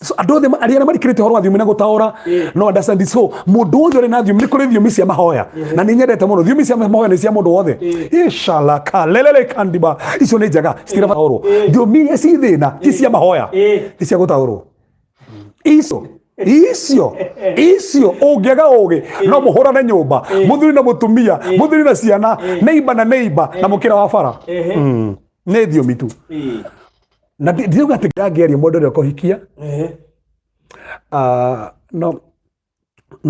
So andũ othe arĩa marikĩrĩte ũhoro wa thiomi na gũtaũra no understand. So mũndũ wothe ũrĩ na thiomi, nĩ kũrĩ thiomi cia mahoya na nĩ nyendete mũno thiomi cia mahoya, nĩ cia mũndũ wothe. Ishala kalelele kandiba, icio nĩ njega, citirabaũrwo. Thiomi iria ci thĩna ti cia mahoya, ti cia gũtaũrwo. Icio ũngĩaga ũgĩ no mũhũrane nyũmba, mũthuri na mũtumia, mũthuri na ciana, neighbor na neighbor, na mũkĩra wa bara. Nĩ thiomi tu. Na ndiuga atĩ ndangĩaria mũndũ ũrĩa ũkũhikia. Ah, no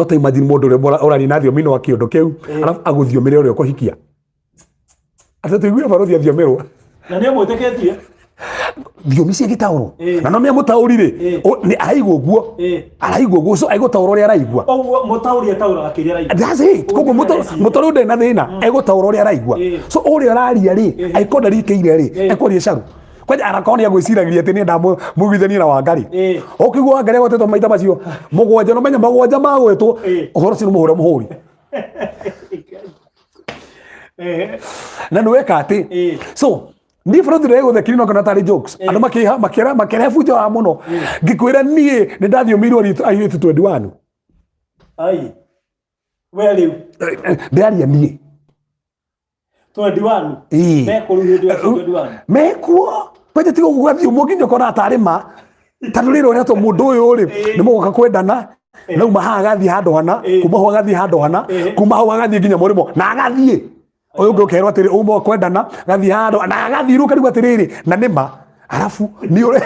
ta imagine mũndũ ũrĩa ũraria na thiomi no kĩũndũ kĩu, arabu agũthiomĩre ũrĩa ũkũhikia, atĩ tũigue barothi athiomirwo. Na nĩ amwĩtĩkĩtie. Thiomi cia gĩtaũrwo. Na no mĩa mũtaũri rĩ, nĩ araigua ũguo. Araigua ũguo, so egũtaũra ũrĩa araigua. Ũguo mũtaũri ataũraga kĩrĩa araigua. That's it. Koguo mũtaũri ndarĩ na thĩna, egũtaũra ũrĩa araigua. So ũrĩa ũraria rĩ, angĩkorwo ndarikĩire rĩ, ekwaria caru. Kwanja arakorwo nĩ agwĩciragia atĩ nĩenda mũiguithanie na Wangari. Ũkĩigua Wangari agwetetwo maita macio mũgwanja, no menya mũgwanja magwetwo, ũhoro ũcio nĩ mũhũre mũhũri. Na nĩ weka atĩ. So niĩ bũrũri ndĩrĩ gũthekiri no kana tarĩ jokes. Andũ makĩha makĩra makĩrehe bunjo wa mũno. Ngĩkwĩra niĩ nĩ ndathiomirwo airĩtu 21. Ai. We rĩu. Ndĩraria niĩ. 21. Mekuo rĩu hĩndĩ ĩyo 21. Mekuo. Kwanja tiga ũguo gathiũmwo nginya ũkona tarĩ ma. Tondũ rĩrĩ ũretwo mũndũ ũyũ rĩ, nĩ mũgoka kwendana, nauma haha agathiĩ handũ hana, kuma hau agathiĩ handũ hana, kuma hau agathiĩ nginya mũrĩmo, na agathiĩ. Ũyũ ũngĩ ũkerwo atĩrĩ, uma kwendana, agathiĩ handũ, na agathiĩ rĩu ũkarigwo atĩrĩrĩ, na nĩ ma. Arabu, nĩ ũrĩ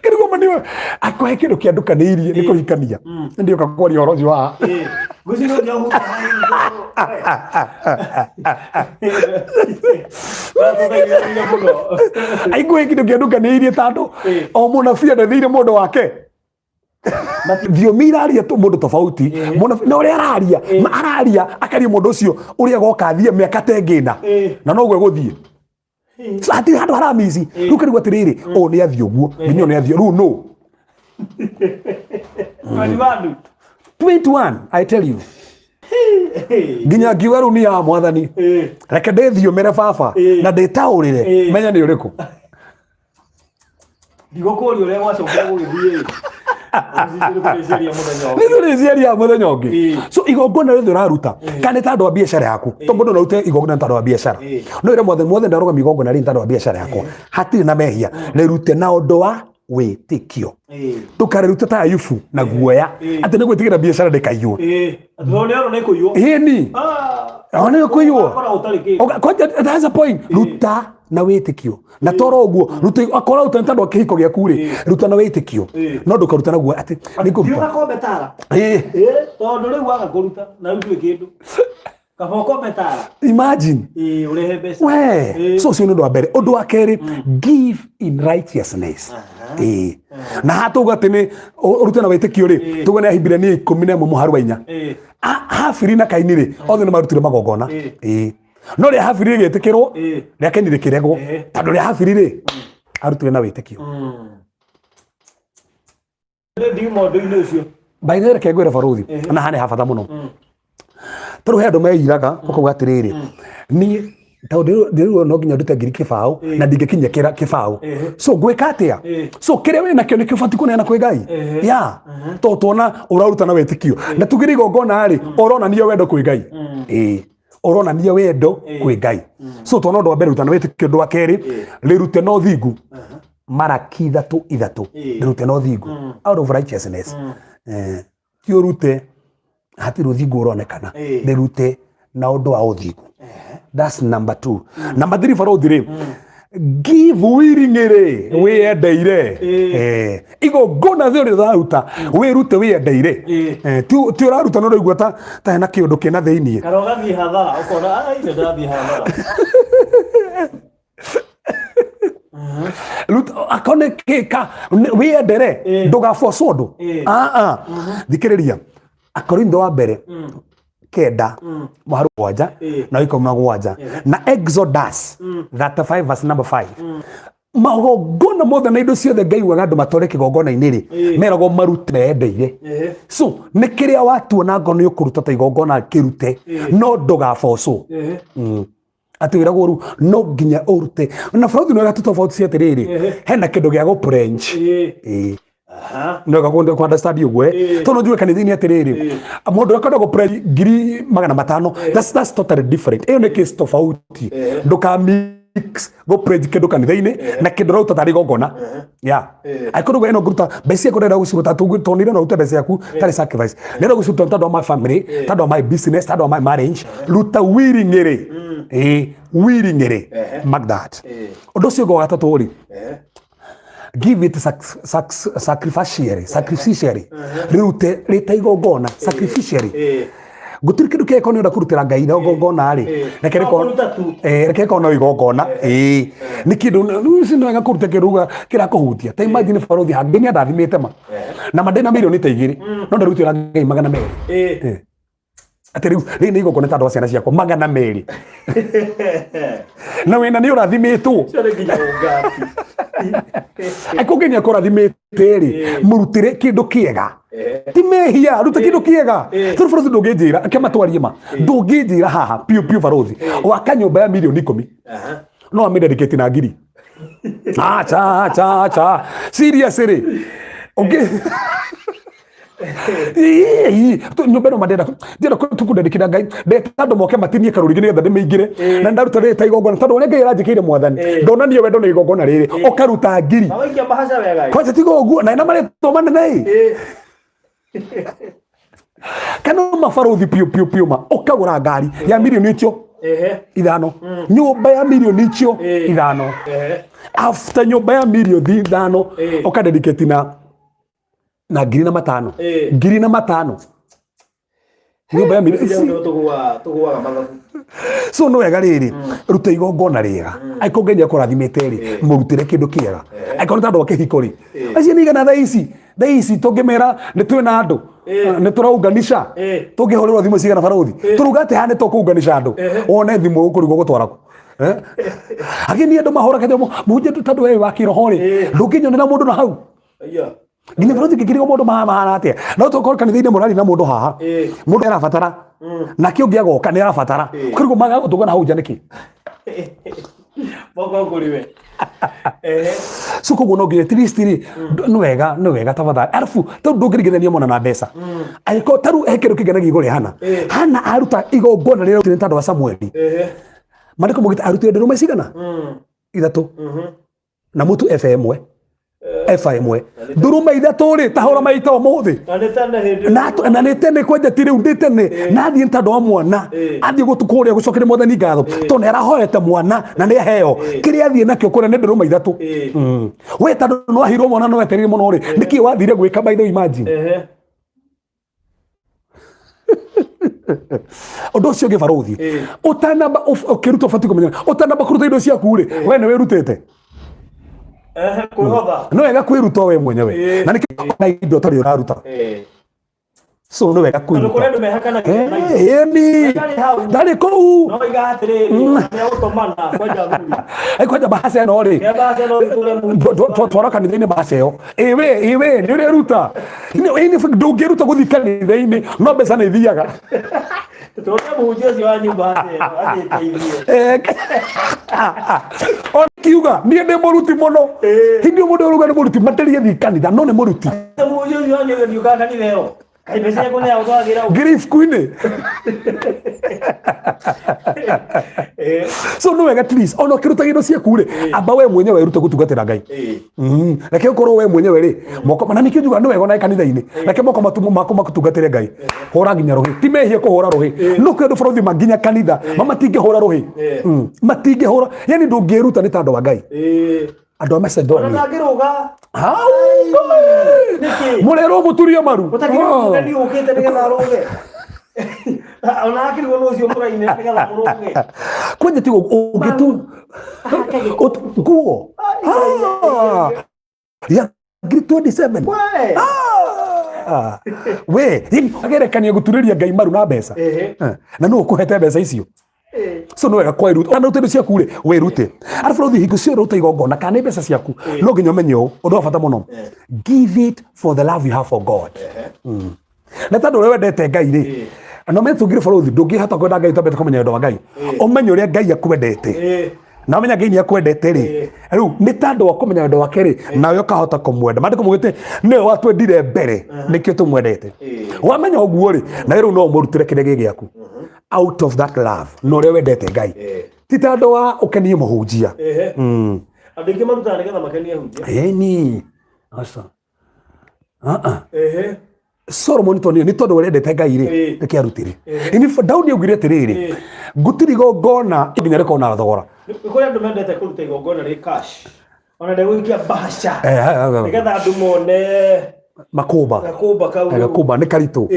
kĩrigwo ma nĩ akũhe kĩndũ kĩandukanĩirie nĩ kũhikania. Ndioka kwaria ũhoro ũcio haha. Ngwĩciria ũngĩahuta Aigua kĩndũ kĩandukanĩirie tondũ o mũnabii andetheire mũndũ wake. Thiomi iraria tu mũndũ tofauti. Mũnabii na ũrĩa araria, ma araria akaria mũndũ ũcio ũrĩa agoka athiĩ mĩaka ta ĩngĩ ĩna. Na noguo egũthiĩ. So hatirĩ handũ haramici. Rĩu kĩrigwo atĩrĩrĩ, ũyũ nĩ athiĩ ũguo, nginya ũyũ nĩ athiĩ, rĩu nũ? 21, I tell you. Nginya ngiuga rĩu nĩ ya mwathani. Reke ndĩthiũmĩre baba na ndĩtaũrĩre menya nĩ ũrĩkũ. Ndigũkũria ũrĩa gwacokire gũgĩthiĩ. Nĩ tũrĩciaria mũthenya ũngĩ. So igongona rĩothe ũraruta kana nĩ tondũ wa biacara yaku, to mũndũ no arute igongona nĩ tondũ wa biacara, no ĩre mwathani, mwathani ndarũgamia igongona rĩrĩ nĩ tondũ wa biacara yakwa, hatirĩ na mehia, rĩrute na ũndũ wa wĩtĩkio, ndũkarĩrute ta Ayubu na guoya atĩ nĩ gwĩtigĩra biacara ndĩkaiywo. Ĩni ona nĩ kũiywo. That's the point. Ruta na wĩtĩkio na toro ũguo ruta akorwo ruta nĩ tondũ wa kĩhiko gĩaku rĩ, ruta na wĩtĩkio, no ndũkaruta na guoya atĩ nĩ kũruta. Gakombe tara. Tondũ rĩu waga kũruta na rĩu ndũrĩ kĩndũ. Kaba ũkombe tara. Imagine. Ũrehe mbeca. We. So ũcio nĩ ũndũ wa mbere. Ũndũ wa kerĩ, give in righteousness. Na haha tuga atĩ nĩ ũrute na wĩtĩkio rĩ, tuge nĩ Ahibirania 11 mũhari wa 4. Habili na Kaini rĩ, othe nĩ marutire magongona. No rĩa Habili rĩgĩtĩkĩrwo, rĩa Kaini rĩkĩregwo. Tondũ rĩa Habili rĩ, arutire na wĩtĩkio. Ndiuma ũndũ-inĩ ũcio. By the way, reke ngwĩre barũthi, na haha nĩ ha bata mũno. Tondũ he andũ meiraga ũkauga atĩrĩrĩ, niĩ tondũ ndĩrĩrwo no nginya ndute ngiri kĩbaũ na ndingĩkinyia kĩbaũ, so ngwĩka atĩa? So kĩrĩa wĩ nakĩo nĩkĩo ũbatiĩ kũneana kwĩ Ngai ya tondũ tuona ũraruta na wĩtĩkio na tugĩre igongona rĩ, ũronania wendo kwĩ Ngai. Ũronania wendo kwĩ Ngai. So tuona ũndũ wa mbere, ruta na wĩtĩkio. Ũndũ wa kerĩ, rĩrute na ũthingu. Maraki 3:3. Rĩrute na ũthingu, out of righteousness. Ti ũrute hatirĩ ũthingu ũronekana, rĩrute na ũndũ wa ũthingu. That's number 2. Number 3, barũthi rĩ, give willingly, wĩyendeire. Igongona thĩ ũrĩa ũraruta, wĩrute wĩyendeire. Ti ũraruta no ũraigua ta hena kĩũndũ kĩna thĩiniĩ. Kana ũgathiĩ hathara ũkona ai nĩ ndathiĩ hathara. Akorwo nĩ kĩka wĩyendere, ndũgabocwo ũndũ. Thikĩrĩria Akorintho wa mbere 9 mũhari 7 na 17 na Exodus 35 verse number 5. Magongona mothe na indo ciothe Ngai ugaga andũ matware kĩgongona-inĩ rĩ, meragwo marute meyendeire. So nĩ kĩrĩa watua na ngoro nĩ ũkũruta ta igongona, kĩrute, no ndũgabocwo. Atĩ wĩragwo rĩu no nginya ũrute na bũrũri nĩ wega tofauti atĩrĩrĩ, hena kĩndũ gĩa gũ pledge. No ga ku understand ũguo, tondũ njuge kanitha-inĩ atĩrĩrĩ, mũndũ ũrĩa kwenda gũ pledge 500,000, that's totally different. Ĩyo nĩ case tofauti. Ndũka mix gũ pledge kĩndũ kanitha-inĩ na kĩndũ ũraruta tarĩ igongona ya angĩkorwo ũguo ĩno ngũruta mbeca ciakwa, ndĩrenda gũciruta tonire no ũrute mbeca ciaku tarĩ sacrifice, ndĩrenda gũciruta tondũ wa my family, tondũ wa my business, tondũ wa my marriage, ruta willingly. Willingly, mark that. Ũndũ ũcio ũngĩ wa gatatũ rĩ, give it sacrificially, sacrificially, rĩrute rĩta igongona sacrificially. Gũtirĩ kĩndũ kĩngĩkorwo nĩ ũrenda kũrutĩra Ngai na igongona rĩ, reke No rĩkorwo kũruta tu. Reke rĩkorwo no igongona. Ĩĩ, nĩ kĩndũ rĩu nĩ wega kũruta kĩndũ uga kĩrakũhutia. Ta imagine barũthi hangĩ nĩ andathimĩte ma na ma ndĩna mirioni ta 2, no ndarutĩra Ngai 200. Atĩ rĩu rĩrĩ nĩ igongona tondũ wa ciana ciakwa 200 na wĩna nĩ ũrathimĩtwo. Cio nĩ nginya ũngati. Angĩkorwo Ngai nĩ akũrathimĩte rĩ, mũrutĩre kĩndũ kĩega, ti mehia, ruta kĩndũ kĩega. Tondũ barũthi ndũngĩnjĩra, reke matwarie ma, ndũngĩnjĩra haha piũ piũ barũthi waka nyũmba ya mirioni 10 no amĩdedicate na ngiri. Acha, acha, acha, serious rĩ, ũngĩ Ii, nyũmba ĩno mandenda ndĩrenda tukundandĩkĩra Ngai, ndeta andũ moke matinie karũrigi nĩgetha ndĩmĩingĩre, na ndaruta rĩrĩ ta igongona tondũ ũrĩa Ngai aranjĩkĩire mwathani ndonanie wendo nĩ igongona rĩrĩ ũkaruta ngiri. Na waikia mbahaca wega ĩ. Kwanja tiga ũguo na ĩna marĩtwa manene ĩ. Kana mabarũthi piũ piũ piũ ma ũkagũra ngari ya mirioni icio 5, nyũmba ya mirioni icio 5, after nyũmba ya mirioni 5 ũkadedicate na ngiri na matano. Ngiri na matano nyũmba ya mirioni. Icio nĩ tũgũaga mathabu. So no wega rĩrĩ, ruta igongona rĩega. Angĩkorwo Ngai nĩakũrathimĩte rĩ, mũrutĩre kĩndũ kĩega. Angĩkorwo nĩ tondũ wa kĩhiko rĩ, acio nĩ igana thaa ici, thaa ici tũngĩmera nĩ twĩna andũ nĩ tũraunganisha, tũngĩhũrĩrwo thimũ cigana barũthi tũruga atĩ haha nĩ tũkũunganisha andũ, wone thimũ ũkũrigwo gũtwara kũ. Agĩ nĩ andũ mahũra kaja mũhunjia tondũ we wa kĩroho rĩ, ndũngĩnyonera mũndũ na hau. Aya. Nginya barũthi ngĩkĩrigwo mũndũ mahana atĩa, no tũkorwo kanitha-inĩ mũraria na mũndũ haha, mũndũ arabatara nake ũngĩ agoka nĩ arabatara, ũkarigwo maga gũtũngana hau nja nĩkĩ. Moko kũrĩ we. So koguo no nginya at least rĩ, nĩ wega, nĩ wega tafadhali. Arabu tondũ ndũngĩringithania mwana na mbeca, angĩkorwo tarĩu he kĩndũ kĩngenagia igũrũ rĩa Hana. Hana aruta igongona rĩrĩa nĩ tondũ wa Samueli, maandĩko maugĩte arutire ndũrũme cigana? 3 na mũtu eba 1, eba 1, ndũrũme 3 rĩ, tahũra maita ũmũthĩ. Na nĩ tene hĩndĩ. Na nĩ tene kwanja ti rĩu, nĩ tene na athiĩ nĩ tondũ wa mwana, athiĩ gũtu kũrĩa gũcokeria mwathani ngatho tondũ nĩ arahoete mwana na nĩ aheo kĩrĩa athiĩ nakĩo kũrĩa nĩ ndũrũme 3. We tondũ nĩ waheirwo mwana no wetereire mũno rĩ, nĩkĩ wathire gwĩka? By the way, imagine ũndũ ũcio ũngĩ barũthi, ũtanamba ũkĩruta ũbatiĩ kũmenya, ũtanamba kũruta indo ciaku rĩ, we nĩ wĩrutĩte. Kwĩhotha. Nĩ wega kwĩruta we mwenyewe, na nĩkĩo na indo ũtarĩ ũraruta. So nĩ wega Tondũ kwĩruta. kũrĩ andũ mehakanagia na indo. Ĩni. Ndarĩ hau. Ndarĩ kũu. No iga atĩrĩrĩ, nĩegũtũmana kwanja athuri. Ai, kwanja bahaca ĩno rĩ, Kĩa mbahaca no itũre mũndũ. Twara kanitha-inĩ bahaca ĩyo ĩwe ĩwe nĩ ũreruta. Ndũngĩruta gũthiĩ kanitha-inĩ no mbeca nĩ ithiaga. Tũrĩa mũhunjia ũcio wa nyũmba ĩyo atĩteithie. Ona kiuga niĩ ndĩ mũruti mũno, hindi mũndũ ũruga nĩ mũruti materie thiĩ kanitha no nĩ mũruti. Mũhunjia ũcio wa nyũmba ndiũkaga kanitha ĩyo. Kaĩ mbeca ciaku nĩ agũtwagĩra ũ? Ngiri ibuku-inĩ. So nĩ wega at least ona ũkĩruta indo ciaku rĩ, amba we mwenyewe wĩrute gũtungatĩra Ngai. Reke ũkorwo we mwenyewe rĩ moko, na nĩkĩo njugaga nĩ wega ona kanitha-inĩ, reke moko maku makutungatĩre Ngai. Hũra nginya rũhĩ, ti mehia kũhũra rũhĩ, no kwĩ andũ bũrũri nginya kanitha ma matingĩhũra rũhĩ. Matingĩhũra, yani ndũngĩruta nĩ tondũ wa Ngai. Andũ a Ona Macedonia ndangĩrũga. Hau! Nĩkĩ? Mũrerwo mũturie maru. Ũtakĩrĩ mũgeni ũkĩte nĩgetha arũge. Ona akĩrigwo nĩ ũcio mũraine nĩgetha mũrũge. Kwanja tigo ũngĩtu Ahake gĩko. Nguo Ah! Ya ngiri 27. We. Ah! We yani agerekania gũturĩria Ngai maru na mbeca. Na nũ ũkũhete mbeca icio? So nĩ wega kwĩruta, ona rute indo ciaku rĩ, wĩrute. Arabu rĩu hingo ciothe ũruta igongona kana nĩ mbeca ciaku, no nginya ũmenye ũũ ũndũ wa bata mũno: give it for the love you have for God. Na tondũ ũrĩa wendete Ngai rĩ, na ũmenye tũngire bũrũri ndũngĩhota kwenda Ngai ũtambĩte kũmenya wendo wa Ngai, ũmenye ũrĩa Ngai akwendete, na ũmenya Ngai nĩ akwendete rĩ, rĩu nĩ tondũ wa kũmenya wendo wake rĩ, nawe ũkahota kũmwenda. Maandĩko maugĩte nĩwe watwendire mbere, nĩkĩo tũmwendete. Wamenya ũguo rĩ, nawe rĩu no ũmũrutĩre kĩrĩa gĩ gĩaku out of that love na ũrĩa wendete Ngai, ti tondũ wa ũkenie mũhunjia. Andũ aingĩ marutaga nĩgetha makenie hunjia. Ĩni aca. Ah, ah. Solomon tondũ nĩ tondũ ũrendete Ngai rĩ, nĩkĩo arutire. Ini Daudi augire atĩrĩrĩ, ngũtirĩ igongona nginya rĩkorwo na thogora. Nĩ kũrĩ andũ mendete kũruta igongona rĩ cash. Ona ndegũikia mbahaca. Nĩgetha andũ mone Makũmba. Gakũmba kau. Gakũmba nĩ karitũ.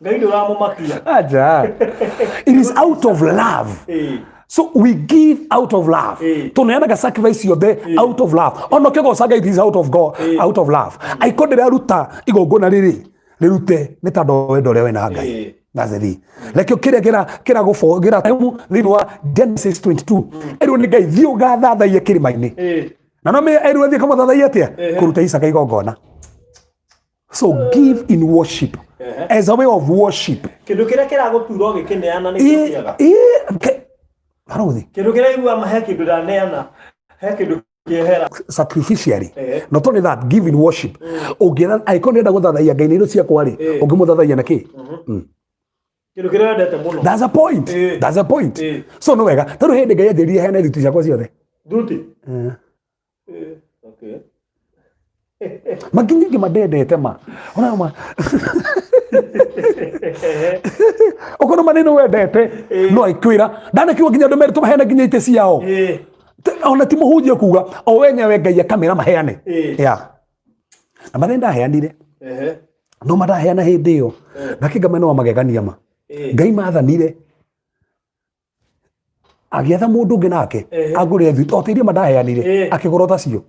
Ngai ndũramũmakia. Aja. It is out of love. So we give out of love. Tuneanaga sacrifice yothe out of love. Ona ũkĩgoca Ngai, it is out of God, out of love. Angĩkorwo ndĩraruta igongona rĩrĩ, rĩrute nĩ tondũ wa wendo ũrĩa wĩna Ngai. That's the thing. Rekio kĩrĩa kĩra kĩragũbo kĩra thĩinĩ wa Genesis 22. Erwo nĩ Ngai, thiĩ ũgathathaiye kĩrĩma-inĩ. Na no erwo athiĩ kamũthathaiye atĩa? Kũruta Isaka igongona. So give in worship as a way of worship. Kĩndũ kĩrĩa kĩragũtura ũgĩkĩneana nĩkĩo kĩega. Barothi. Kĩndũ kĩrĩa igua he kĩndũ ndaneana, he kĩndũ kĩehera. Sacrificially. Not only that, give in worship. Ũngĩra angĩkorwo nĩrenda gũthathaiya Ngai na indo ciakwa rĩ, ũngĩmũthathaiya na kĩ? Kĩndũ kĩrĩa wendete mũno. That's a point. That's a point. So no wega. Tondũ hĩndĩ Ngai anjĩrire heane thuti ciakwa ciothe. Thuti? Okay. Makinya ingĩ mandendete ma. Ona ma. Okorwo ma nĩ wendete no ĩkwĩra ndanakiuga nginya andũ merĩ tũmaheane nginya itĩ ciao. Ona ti mũhunjia kuga o wenyewe Ngai akamĩra maheane. Yeah. Na marĩa ndaheanire no mandaheana hĩndĩ ĩyo na kĩngama no magegania ma. Ngai mathanire agĩetha mũndũ ũngĩ nake angũrĩre thuti o ta iria mandaheanire akĩgũra o tacio.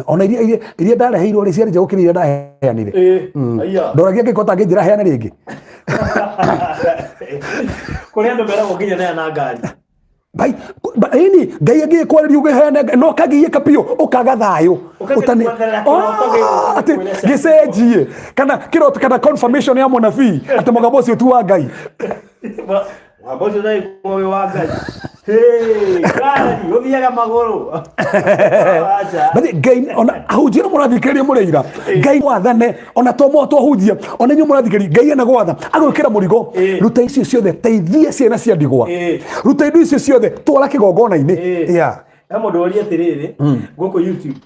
Ona iria iria iria ndareheirwo rĩ ciarĩ njega gũkĩra iria ndaheanire. Ndoragia ngĩko ta ngĩnjĩra heane rĩngĩ. Kũrĩ andũ meragwo nginya neana ngari. Bai, ĩni Ngai angĩgĩkwarĩria ũgĩheane no kagiĩka biũ ũkaga thayũ. Ũkathiĩ Ũtani- kweterera kĩroto Ah, atĩ gĩgũkwĩra cia gĩcenjie kana kĩroto kana confirmation ya mũnabii atĩ mũgambo ũcio ti wa Ngai. Mũgambo ũcio ndagĩkorwo wĩ wa Ngai. Hey, ngari ũthiaga magũrũ. Aca. But Ngai ona ahunjia no mũrathikĩrĩria mũrĩira Ngai wathane ona to mo twahunjia ona inyuĩ mũrathikĩrĩria Ngai ena gwatha agwĩkĩra mũrigo ruta icio ciothe teithia ciana cia ndigwa ruta indo icio ciothe twara kĩgongona-inĩ. Yeah. He mũndũ woria atĩrĩrĩ gũkũ YouTube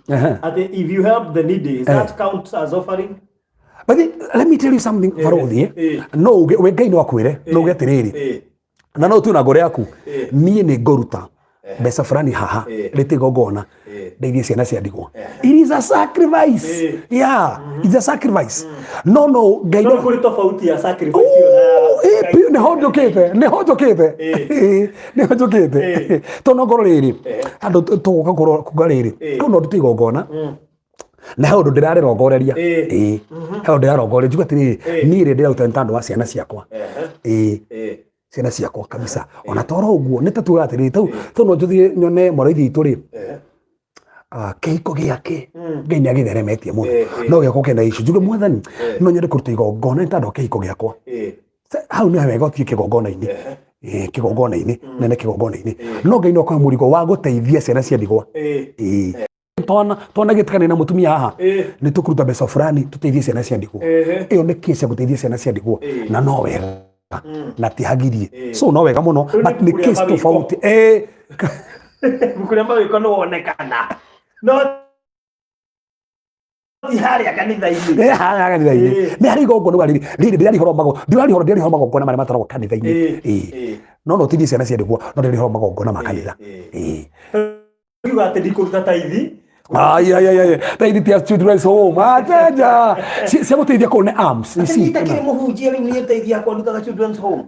atĩ if you help the needy, is that count as offering? But let me tell you something, Barothi, no uge we Ngai no akwĩre no uge atĩrĩrĩ na no ũtue na ngoro yaku niĩ nĩ ngũruta mbeca fulani haha rĩtĩ igongona ndeithie ciana cia ndigwa. It is a sacrifice. Yeah, it's a sacrifice. No no Ngai no no kũrĩ tofauti ya sacrifice ĩyo na ya Ĩĩ, biũ, nĩho njũkĩte, nĩho njũkĩte. Nĩho njũkĩte tondũ no ngorwo rĩrĩ andũ tũgũka kuga rĩrĩ kau no ndute igongona na he ũndũ ndĩrarĩrongoreria. Ĩĩ, he ũndũ ndĩrarongoreria njuga atĩrĩrĩ niĩ rĩ ndĩraruta nĩ tondũ wa ciana ciakwa. Ĩĩ, ciana ciakwa kabisa. Ona toro ũguo nĩ ta tuga atĩrĩrĩ tau tau no njũthiĩ nyone mũraithi witũ rĩ kĩhiko gĩake Ngai nĩ agĩtheremetie mũno no gĩakwa kĩna issue njuge mwathani no nyende kũruta igongona nĩ tondũ wa kĩhiko gĩakwa. Hau nĩ wega ũthiĩ kĩgongona-inĩ. Kĩgongona-inĩ nene kĩgongona-inĩ no Ngai no akũhe mũrigo wa gũteithia ciana cia ndigwa. Ĩĩ. Twana twana gĩtikane na mũtumia haha nĩ tũkũruta mbeca fulani tũteithie ciana cia ndigwa. Ĩyo nĩ case ya gũteithia ciana cia ndigwa na no wega na ti hagirie so no wega mũno Rĩu nĩ but nĩ ibuku rĩa case mawĩko. tofauti. Ibuku rĩa mawĩko nĩ wonekana no ti harĩa kanitha-inĩ. Harĩa kanitha-inĩ nĩ harĩ igongona rĩrĩ rĩrĩ ndĩrarihoro mago ndĩrarihoro ndĩrarihoro magongona marĩa matwaragwo kanitha-inĩ. No no ũteithie ciana cia ndigwa no ndĩrarihoro magongona ma kanitha. Kiuga atĩ ndikũruta taithi. Ai ai ai ai taithi tia children's home ajaja cia gũteithia kũu nĩ arms you see. Itakĩrĩ mũhunjia rĩu niĩ taithi yakwa ndutaga children's home.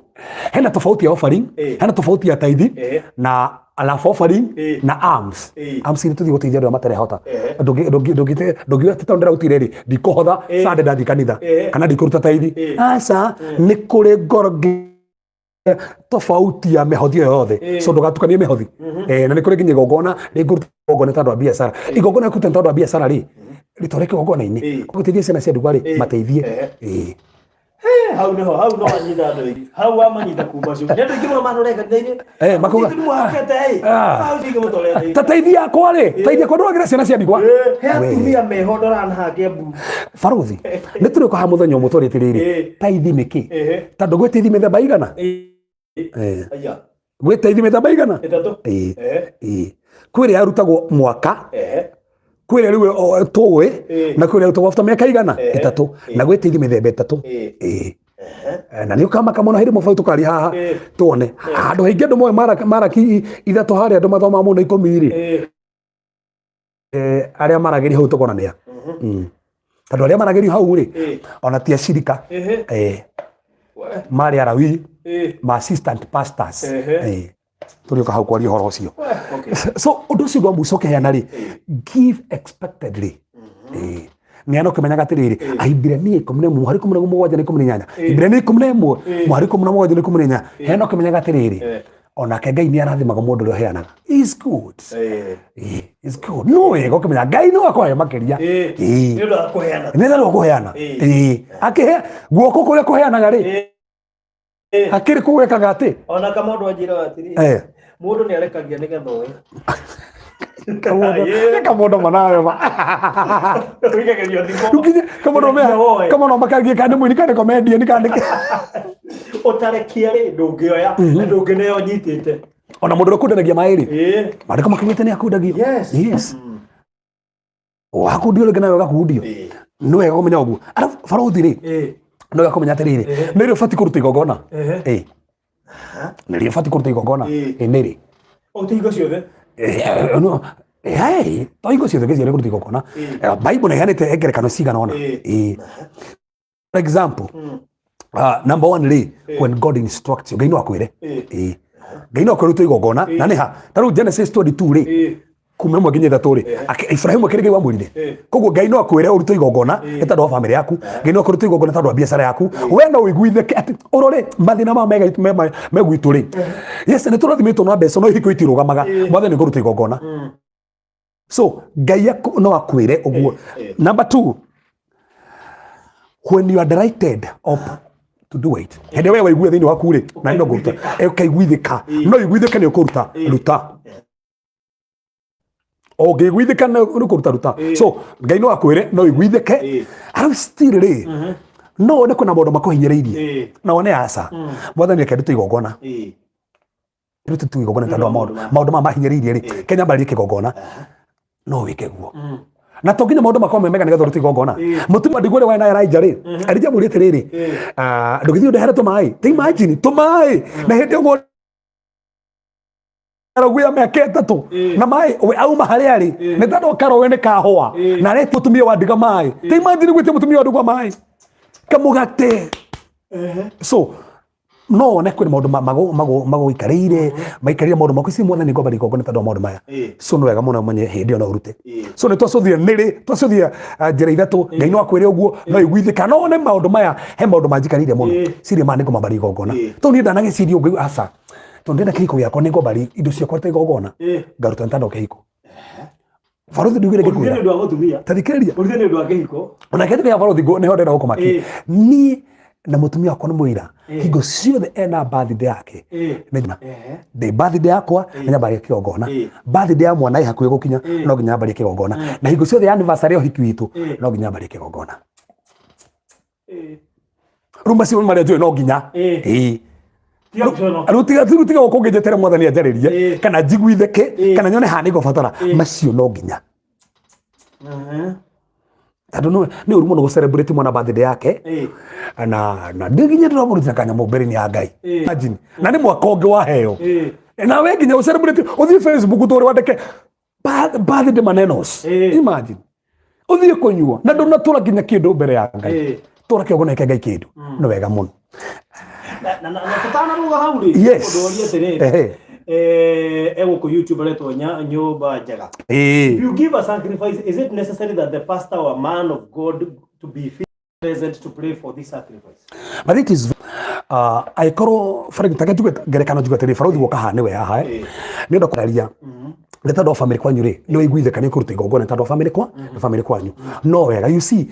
Hena tofauti ya offering, hena tofauti ya taithi na alafu offering na arms. Arms nĩ tũthiĩ gũteithia andũ arĩa matarehota. Ndũngiuga atĩ tondũ ndĩrarutire rĩ ndikũhotha Sunday ndathiĩ kanitha kana ndikũruta taithi. Aca, nĩ kũrĩ ngoro tofauti ya mĩhothi ĩyo yothe so ndũgatukanie mĩhothi. Na nĩ kũrĩ nginya igongona rĩngũruta igongona tondũ wa biacara igongona rĩkũruta nĩ tondũ wa biacara rĩ rĩtware kĩgongona-inĩ gũteithia ciana cia ndigwa rĩ mateithie. Hau niho hau no wanyita andũ aingĩ hau wamanyita kuma cio nĩ andũ aingĩ mũno manore kanitha-inĩ. Makuga, Ithuĩ nĩmwahokete, hau ningĩ mũtwarete. Ta teithia yakwa rĩ teithia yakwa ndũragĩra ciana cia ndigwa. He atumia meho ndorana haha Kiambu. Barothi nĩ tũrĩ haha mũthenya ũmwe twarĩte rĩrĩ taithi nĩ kĩ tondũ gwĩ taithi mĩthemba igana. Aya. Gwĩ taithi mĩthemba igana. Ĩtatũ. Ĩĩ. Kwĩ ĩrĩa yarutagwo mwaka kwĩ ĩrĩa rĩu tũĩ na kwĩ ĩrĩa yarutagwo after mĩaka igana ĩtatũ na gwĩ taithi mĩthemba ĩtatũ. Ĩĩ. Na nĩ ũkamaka mũno hĩndĩ mũbaũ tũkaria haha tuone handũ haingĩ andũ moe maraki ithatũ harĩa andũ mathomaga mũno ikũmi rĩ arĩa maragĩrio hau tũkona nĩa tondũ arĩa maragĩrio hau rĩ ona ti acirika. Marĩ Arawii, ma assistant pastors. Tũrĩũka hau kwaria ũhoro ũcio. So ũndũ ũcio wa mũico ũkĩheana rĩ, give expectedly. Neana ũkĩmenyaga atĩrĩrĩ, Ahibirania 11 mũhari 17 na 18, Ahibirania 11 mũhari 17 na 18, heana ũkĩmenyaga atĩrĩrĩ, onake Ngai nĩ arathimaga mũndũ ũrĩa ũheanaga. Is good. Is good. No wega ũkĩmenya Ngai no akũhe makĩria. Nĩ ũndũ wa kũheana. Nĩ ũndũ wa kũheana. Akĩhe guoko kũrĩa kũheanaga rĩ, hakĩrĩ kũu ekaga atĩ Ona kamũndũ anjĩraga atĩrĩrĩ, mũndũ nĩ arekagia nĩgetha oe. Kamũndũ manawe ma. Ũikagerio thimũ. Nginya kamũndũ me kamũndũ makagie kana mũini kana comedian kana Ũtarekia rĩ, ndũngĩoya na ndũngĩneo nyitĩte. Ona mũndũ ũrĩa ũkundanagia maĩ rĩ, maandĩko makinyĩte nĩ akundagio. Yes. Wakundio rĩngĩ nawe ũgakundio. Nĩ wega kũmenya ũguo. Arabu barothi rĩ, nĩ wega kũmenya atĩrĩrĩ, nĩ rĩ ũbatiĩ kũruta igongona? Nĩ rĩ ũbatiĩ kũruta igongona? Nĩ rĩ? O ti hingo ciothe. No, hey, to hingo ciothe gĩcigo nĩ kũruta igongona. Bible nĩ ĩheanĩte ngerekano cigana ũna. For example, number one rĩ, when God instructs you, Ngai no akwĩre. Ngai no akwĩre ũrute igongona, na nĩ ha? Ta rĩu Genesis 22 rĩ, kuma 1 nginya 3 rĩ, Ibrahimu akĩrĩ Ngai wamwĩrire. Koguo Ngai no akwĩre ũrute igongona nĩ tondũ wa famĩlĩ yaku, Ngai no akwĩre ũrute igongona tondũ wa biacara yaku. We no ũiguithĩke atĩ ũrore mathĩna maya me gwitũ rĩ. Yes, nĩ tũrathimĩtwo na mbeca no ihiko itirũgamaga. Mwathani ngũruta igongona. So Ngai no akwĩre ũguo. Number 2, when you are delighted of to do it, hĩndĩ we waigua thĩinĩ waku rĩ, na no ngũruta, ũkaiguithĩka, no iguithĩke nĩ ũkũruta, ruta. Ũngĩiguithĩka nĩ kũruta, ruta. So Ngai no akwĩre no iguithĩke. Arabu still rĩ, no wone kwĩna maũndũ makũhinyĩrĩirie na wone aca, Mwathani reke ndute igongona, rute tu igongona tondũ wa maũndũ maya mahinyĩrĩirie rĩ, Kenya mbarie kĩgongona, no wĩke guo. Na to nginya maũndũ makorwo me mega nĩgetha ũrute igongona. Mũtumia ndigwa ũrĩa warĩ na Elijah rĩ, Elijah amwĩrire atĩrĩrĩ, ndũgĩthiĩ ũndehere tũmaĩ. Ta imagine, tũmaĩ. Na hĩndĩ ĩyo ng'aragu ya mĩaka 3 na maĩ we auma harĩa arĩ nĩ tondũ karowe nĩ kahũa na aretia mũtumia wa ndiga maĩ. Ta imagine gwĩtia mũtumia wa ndigwa maĩ kamũgate. So no wone kwĩna maũndũ magũikarĩire, maikarĩire maũndũ maku ici, Mwathani ngomba igongona tondũ wa maũndũ maya. So nĩ wega mũno ũmenye hĩndĩ ĩyo no ũrute. So nĩ twacũthire nĩrĩ twacũthire njĩra ithatũ. Ngai no akwĩre ũguo, no iguithĩka, no wone maũndũ maya he maũndũ manjikarĩire mũno, cirĩ ma nĩ ngomba igongona. Tondũ niĩ ndanagĩciria ũguo, aca, tondũ ndĩrenda kĩhiko gĩakwa, nĩ ngomba indo ciakwa ta igongona, ngaruta nĩ tondũ kĩhiko. Barothi ndugire Ũruthe nĩ ngĩkwĩra ũndũ wa mũtumia. Ta thikĩrĩria. Ũruthe nĩ ũndũ wa kĩhiko. Ona kĩndũ kĩa barothi nĩho ndĩrenda gũkũmakia. Niĩ na mũtumia wakwa nĩ mũira, hingo ciothe ena birthday yake, nĩ ndĩ birthday yakwa nĩ nyambagia kĩgongona, birthday ya mwana ĩ hakuhĩ gũkinya no nginya nyambarie kĩgongona, na hingo ciothe ya anniversary ya ũhiki witũ no nginya nyambarie kĩgongona. Rĩu macio marĩa njũĩ no nginya. Ti optional. Rĩu tiga rĩu tiga gũkũ ngĩnjetere Mwathani anjarĩrie kana njiguithĩke kana nyone haha nĩ ngũbatara macio no nginya, tondũ nĩ ũru mũno gũ celebrate mwana birthday yake na ndĩ nginya ndĩramũrutĩra kanyamũ mbere-inĩ ya Ngai. Imagine, na nĩ mwaka ũngĩ waheo, na we nginya ũ celebrate ũthiĩ Facebook tũrĩ wandĩke birthday manenos. Imagine ũthiĩ kũnyua na ndũnatũra nginya kĩndũ mbere ya Ngai. Tũra kĩogona kĩa Ngai kĩndũ nĩ wega mũno. Na tũtanaruga hau rĩ, mũndũ oria atĩrĩrĩ, egũkũ YouTube aretwo Nyũmba Njega. If you give a sacrifice, is it necessary that the pastor or man of God to be present to pray for this sacrifice? But it is angĩkorwo for example njuge ngerekano, njuge atĩrĩ, barothi woka haha nĩwe haha, nĩ ũndũ kwararia nĩ tondũ wa family kwanyu rĩ, nĩ waiguithĩka nĩ kũruta igongona nĩ tondũ wa family kwa nĩ family kwanyu, no wega. You see,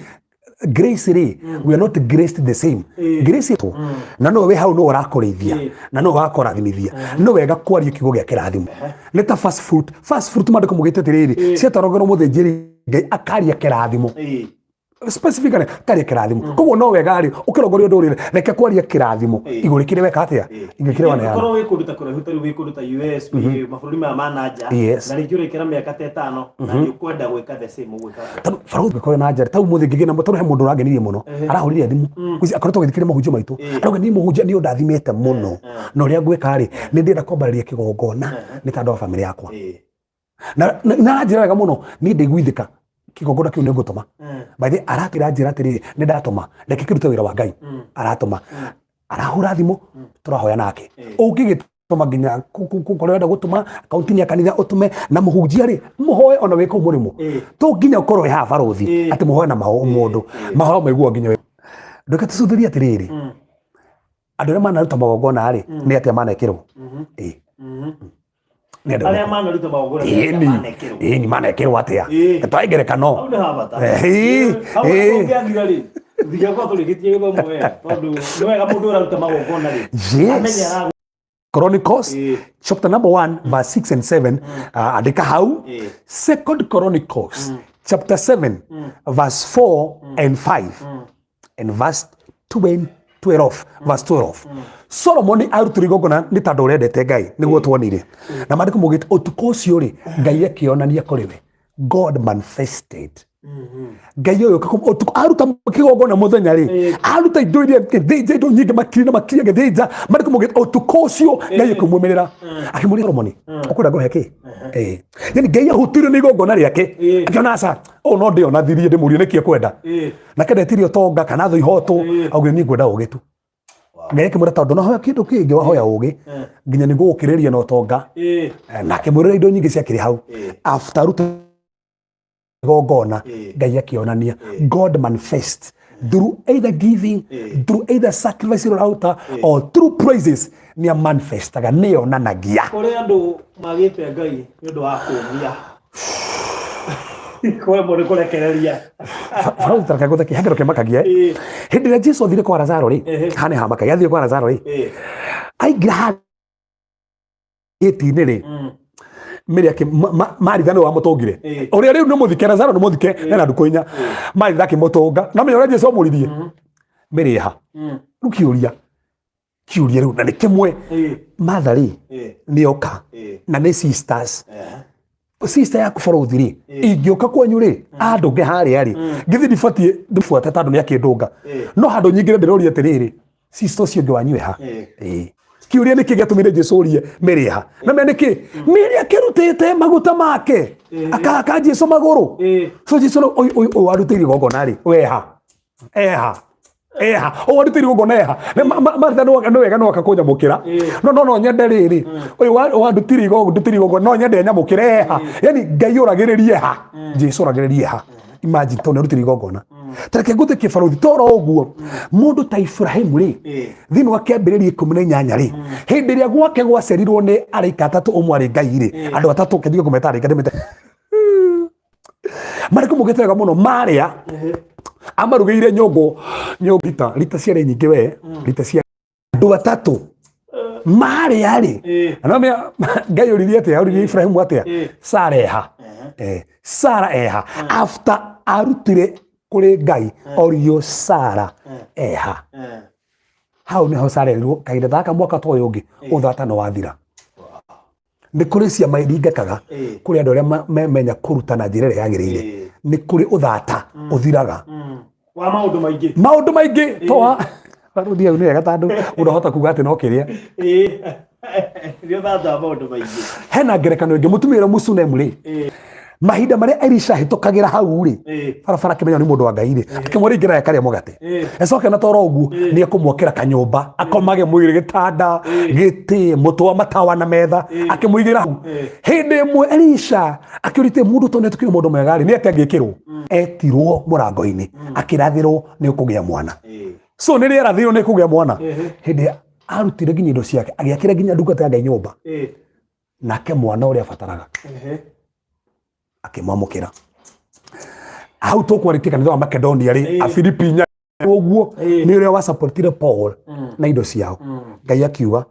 grace rĩ, we are not graced the same grace tu, na no we hau no ũrakũrĩithia na no wakũrathimithia, no wega kwaria kiugo gĩa kĩrathimo. Nĩ ta first fruit, first fruit maandĩko mugĩte atĩrĩrĩ, ciatwaragĩrwo mũthĩnjĩri Ngai akaria kĩrathimo, specifically karia kĩrathimo. Koguo no wega rĩ, ũkĩrongoria ũndũ ũrĩ, reke kwaria kĩrathimo igũrũ kĩrĩa weka atĩa, igũrũ kĩrĩa waneana. Korwo wĩ kũndũ ta kũraihu, ta rĩu wĩ kũndũ ta US, wĩ mabũrũri maya ma na nja, na rĩngĩ ũraikara mĩaka ta 5 na nĩ ũkwenda gwĩka the same, ũgwĩka atĩa? Tondũ barothi gũkorwo na njara tau mũthĩ ngĩgĩ na tondũ he mũndũ ũrangenirie mũno, arahũrire thimũ. Kwici akoretwo agĩthikĩrĩria mahunjio maitũ, arauga niĩ mũhunjia nĩ ũndathimĩte mũno, na ũrĩa ngwĩka rĩ, nĩ ndĩrenda kwambararia kĩgongona nĩ tondũ wa bamĩrĩ yakwa. Na njĩra wega mũno, niĩ ndĩiguithĩka kĩgongona kĩu nĩ ngũtũma. By the way, arakĩra njĩra atĩrĩrĩ, nĩ ndatũma, reke kĩrute wĩra wa Ngai. Aratũma. Arahũra thimũ, tũrahoya nake. Ũngĩgĩtũma nginya kũrĩa ũrenda gũtũma akaunti-inĩ ya kanitha ũtũme na mũhunjia rĩ, mũhoe ona wĩ kũu mũrĩmo. To nginya ũkorwo wĩ haha barũthi atĩ mũhoe na mũndũ. Mahoya maiguo nginya ndũke tũcũthĩrie atĩrĩrĩ, andũ arĩa manaruta magongona rĩ, nĩ atĩa manekĩrwo? Ĩĩ. Nĩ andũ arĩa manaruta magongona nĩ atĩa Ĩni, manekĩrwo? Ĩni, manekĩrwo atĩa? Twae ngerekano. Hau nĩ ha bata. Ĩĩ, Hau ĩĩ. ũngĩathira rĩ, tũtingĩkorwo tũrĩkĩtie gĩthomo wega, tondũ nĩ wega mũndũ ũraruta magongona rĩ, amenye Chronicles chapter number 1 verse 6 and 7, andĩka hau. Second Chronicles chapter 7 verse 4 and 5 and verse 20 12, verse 12. Solomoni arutire igongona nĩ tondũ ũrendete Ngai, nĩguo tuonire na maandĩko maugĩte ũtukũ ũcio rĩ, Ngai akĩonania kũrĩ we. God manifested. Ngai ũyũ ũtukũ aruta kĩgongona, mũthenya rĩ aruta indo iria, agĩthĩnja indo nyingĩ, makiri na makiri agĩthĩnja. Maandĩko maugĩte ũtukũ ũcio Ngai akĩmumĩrĩra, akĩmũria, "Solomoni, ũkwenda ngũhe kĩ?" Yani Ngai ahutirio nĩ igongona rĩake. Akĩona aca ũũ no ndĩonathirie ndĩmũrie nĩkĩ ekwenda. Nake ndetirie ũtonga kana thũ ihotwo, augire, "Niĩ ngwenda ũgĩ tu." Ngai akĩmwĩra, "Tondũ nahoya kĩndũ kĩngĩ, wahoya ũgĩ, nginya nĩ ngũgũkĩrĩria na ũtonga." Na akĩmwĩrĩra indo nyingĩ ciakĩrĩ hau. After aruta igongona, Ngai akĩonania. God manifest through either giving, through either sacrifice ũraruta, or through praises. Nĩ manifestaga, nĩ onanagia. Kũrĩ andũ magĩte Ngai nĩ ũndũ wa kũmia kũremwo nĩ kũrekereria. Barũthi, tareke ngũtheke he kĩndũ kĩmakagia. Hĩndĩ ĩrĩa Jesu athire kwa Lazaro rĩ, haha nĩ hamakagia, athire kwa Lazaro rĩ, aingĩra harĩa gĩti-inĩ rĩ, Mary akĩ Maritha nĩwe wamũtũngire. Ũrĩa rĩu nĩ mũthike, Lazaro nĩ mũthike ena ndukũ 4. Maritha akĩmũtũnga, no menya ũrĩa Jesu amũririe, "Mary ha?" Rĩu kĩũria rĩu na nĩ kĩmwe. Martha rĩ, nĩ oka na nĩ sisters, sister yaku barũthi rĩ, ingĩũka kwanyu rĩ, andũnge harĩa rĩ, ngĩthi ndibatiĩ ndĩbuate tondũ nĩ akĩndũnga, no handũ nyingĩre ndĩroria atĩrĩrĩ, sister ũcio ũngĩ wanyu ha? Ĩĩ. Kĩũria nĩkĩ gĩatũmire Jesu orie Mary ha? Na menya nĩkĩ Mary akĩrutĩte maguta make akahaka Jesu magũrũ. So Jesu ũyũ ũyũ warutĩire igongona rĩ, we ha? Eha, eha, ũyũ warutĩire igongona eha? Nĩ Martha, nĩ wega nĩ waka kũnyamũkĩra, no nyende rĩrĩ, ũyũ wandutire igongona, no nyende nyamũkĩre, eha? Yani Ngai ũragĩrĩrie ha? Jesu ũragĩrĩrie ha? Imagine, tondũ nĩ arutire igongona. Tareke ngũthĩkie barũthi toro ũguo, mũndũ ta Ibrahimu rĩ, thĩinĩ wa Kĩambĩrĩria 18 rĩ, hĩndĩ ĩrĩa gwake gwacerirwo nĩ araika atatũ, ũmwe arĩ Ngai rĩ, andũ atatũ kĩndige kũmeta araika, ndĩmete marĩ kũmũgĩte wega mũno, marĩa amarugĩire nyũngũ nyũngũ rita rita ciarĩ nyingĩ we, rita cia andũ atatũ marĩa rĩ. No Ngai oririe atĩa? Oririe Ibrahimu atĩa? "Sara eha?" "Sara eha?" After arutire kũrĩ Ngai, oririo, "Sara eha?" Hau niho Sara erirwo kahinda gaka mwaka ta ũyũ ũngĩ ũthata nĩ wathira. Nĩ kũrĩ ciama iringĩkaga kũrĩ andũ arĩa memenya kũruta na njĩra ĩrĩa yagĩrĩire. Nĩ kũrĩ ũthata ũthiraga. Wa maũndũ maingĩ. Maũndũ maingĩ toa barũthi hau nĩ wega tondũ ũrahota kuga atĩ no kĩrĩa. Nĩ ũthata wa maũndũ maingĩ. Hena ngerekano ĩngĩ, mũtumia ũrĩa Mũsunemu rĩ, mahinda marĩa Elisha ahĩtũkagĩra hau rĩ, barabara, akĩmenya nĩ mũndũ wa Ngai rĩ, akĩmwĩra, "Ingĩra karĩa mũgate." Ĩcoke na toro ũguo nĩ ekũmwakĩra kanyũmba akomage mwĩrĩ, gĩtanda, gĩtĩ, mũtĩ wa matawa na metha, akĩmũigĩra hau. Hĩndĩ ĩmwe Elisha akĩũrĩte, "Mũndũ tondũ nĩtukire mũndũ mwega rĩ, nĩ atĩa angĩkĩrwo?" Etirwo mũrango-inĩ, akĩrathĩrwo nĩ ũkũgĩa mwana. So nĩ rĩarathĩrwo nĩ kũgĩa mwana, hĩndĩ ĩrĩa arutire nginya indo ciake, agĩakĩra nginya ndungata ya Ngai nyũmba, nake mwana ũrĩa abataraga akĩmwamũkĩra hau. Tũkwarĩtie kanitha wa Makedonia rĩ, Afilipi 4 ũguo, nĩ ũrĩa wasupportire Paul na indo ciao. Ngai akiuga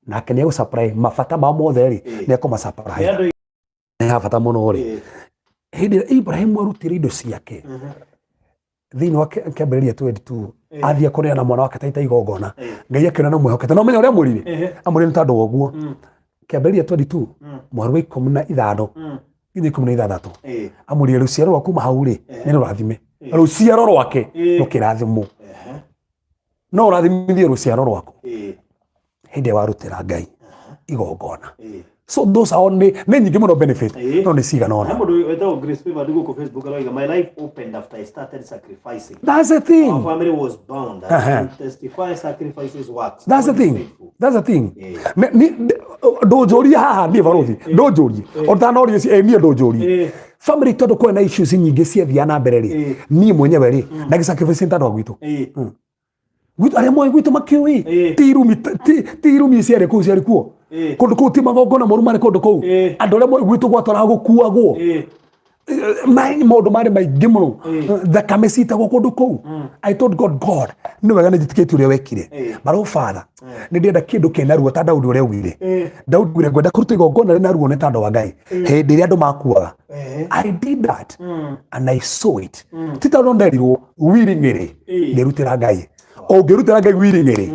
nake nĩ egũsupply mabata mao mothe rĩ, nĩ ekũmasupply. Nĩ andũ Nĩ ha bata mũno rĩ, hĩndĩ ĩrĩa Ibrahimu arutire indo ciake thĩinĩ wa Kĩambĩrĩria 22, athiĩ kũneana mwana wake taita igongona, Ngai akĩona no mwĩhokete. No menya ũrĩa amwĩrire? Amwĩrire nĩ tondũ wa ũguo, Kĩambĩrĩria 22 mweri wa 15 nginya 16, amwĩrire rũciaro rwa kuma hau rĩ nĩ rũrathime, rũciaro rwake rũkĩrathimwo. No ũrathimithie rũciaro rwaku hĩndĩ ĩrĩa warutĩra Ngai igongona. So those are only nĩ nyingĩ mũno benefit, no nĩ cigana He ũna. mũndũ wetagwo Grace Favor gũkũ Facebook aroiga, "My life opened after I started sacrificing. That's the thing. Our family was bound and I can testify sacrifices works. That's the God is thing. faithful." That's the thing. Ndũnjũrie haha niĩ barothi, ndũnjũrie ũtanorie niĩ ndũnjũrie. Family tondũ kwĩna issues nyingĩ ciathiaga na mbere rĩ, niĩ mwenyewe rĩ ndagĩ sacrifice nĩ tondũ wa gwitũ. Gwitũ arĩa moĩ gwitũ makĩũĩ ti irumi ti irumi ciarĩ kũu, ciarĩ kuo kũndũ kũu, ti magongona moru marĩ kũndũ kũu. Andũ arĩa moĩ gwitũ gwatwaraga gũkuagwo maũndũ marĩ maingĩ mũno, thakame citagwo kũndũ kũu. I told God, "God, nĩ wega nĩ njĩtĩkĩtie ũrĩa wekire, but oh Father, nĩ ndĩrenda kĩndũ kĩna ruo ta Daudi ũrĩa augire." Daudi augire, "Ngwenda kũruta igongona rĩna ruo nĩ tondũ wa Ngai hĩndĩ ĩrĩa andũ makuaga." I did that and I saw it. Ti tondũ nderirwo willingly, ngĩrutĩra Ngai. Ũngĩrutĩra Ngai willingly,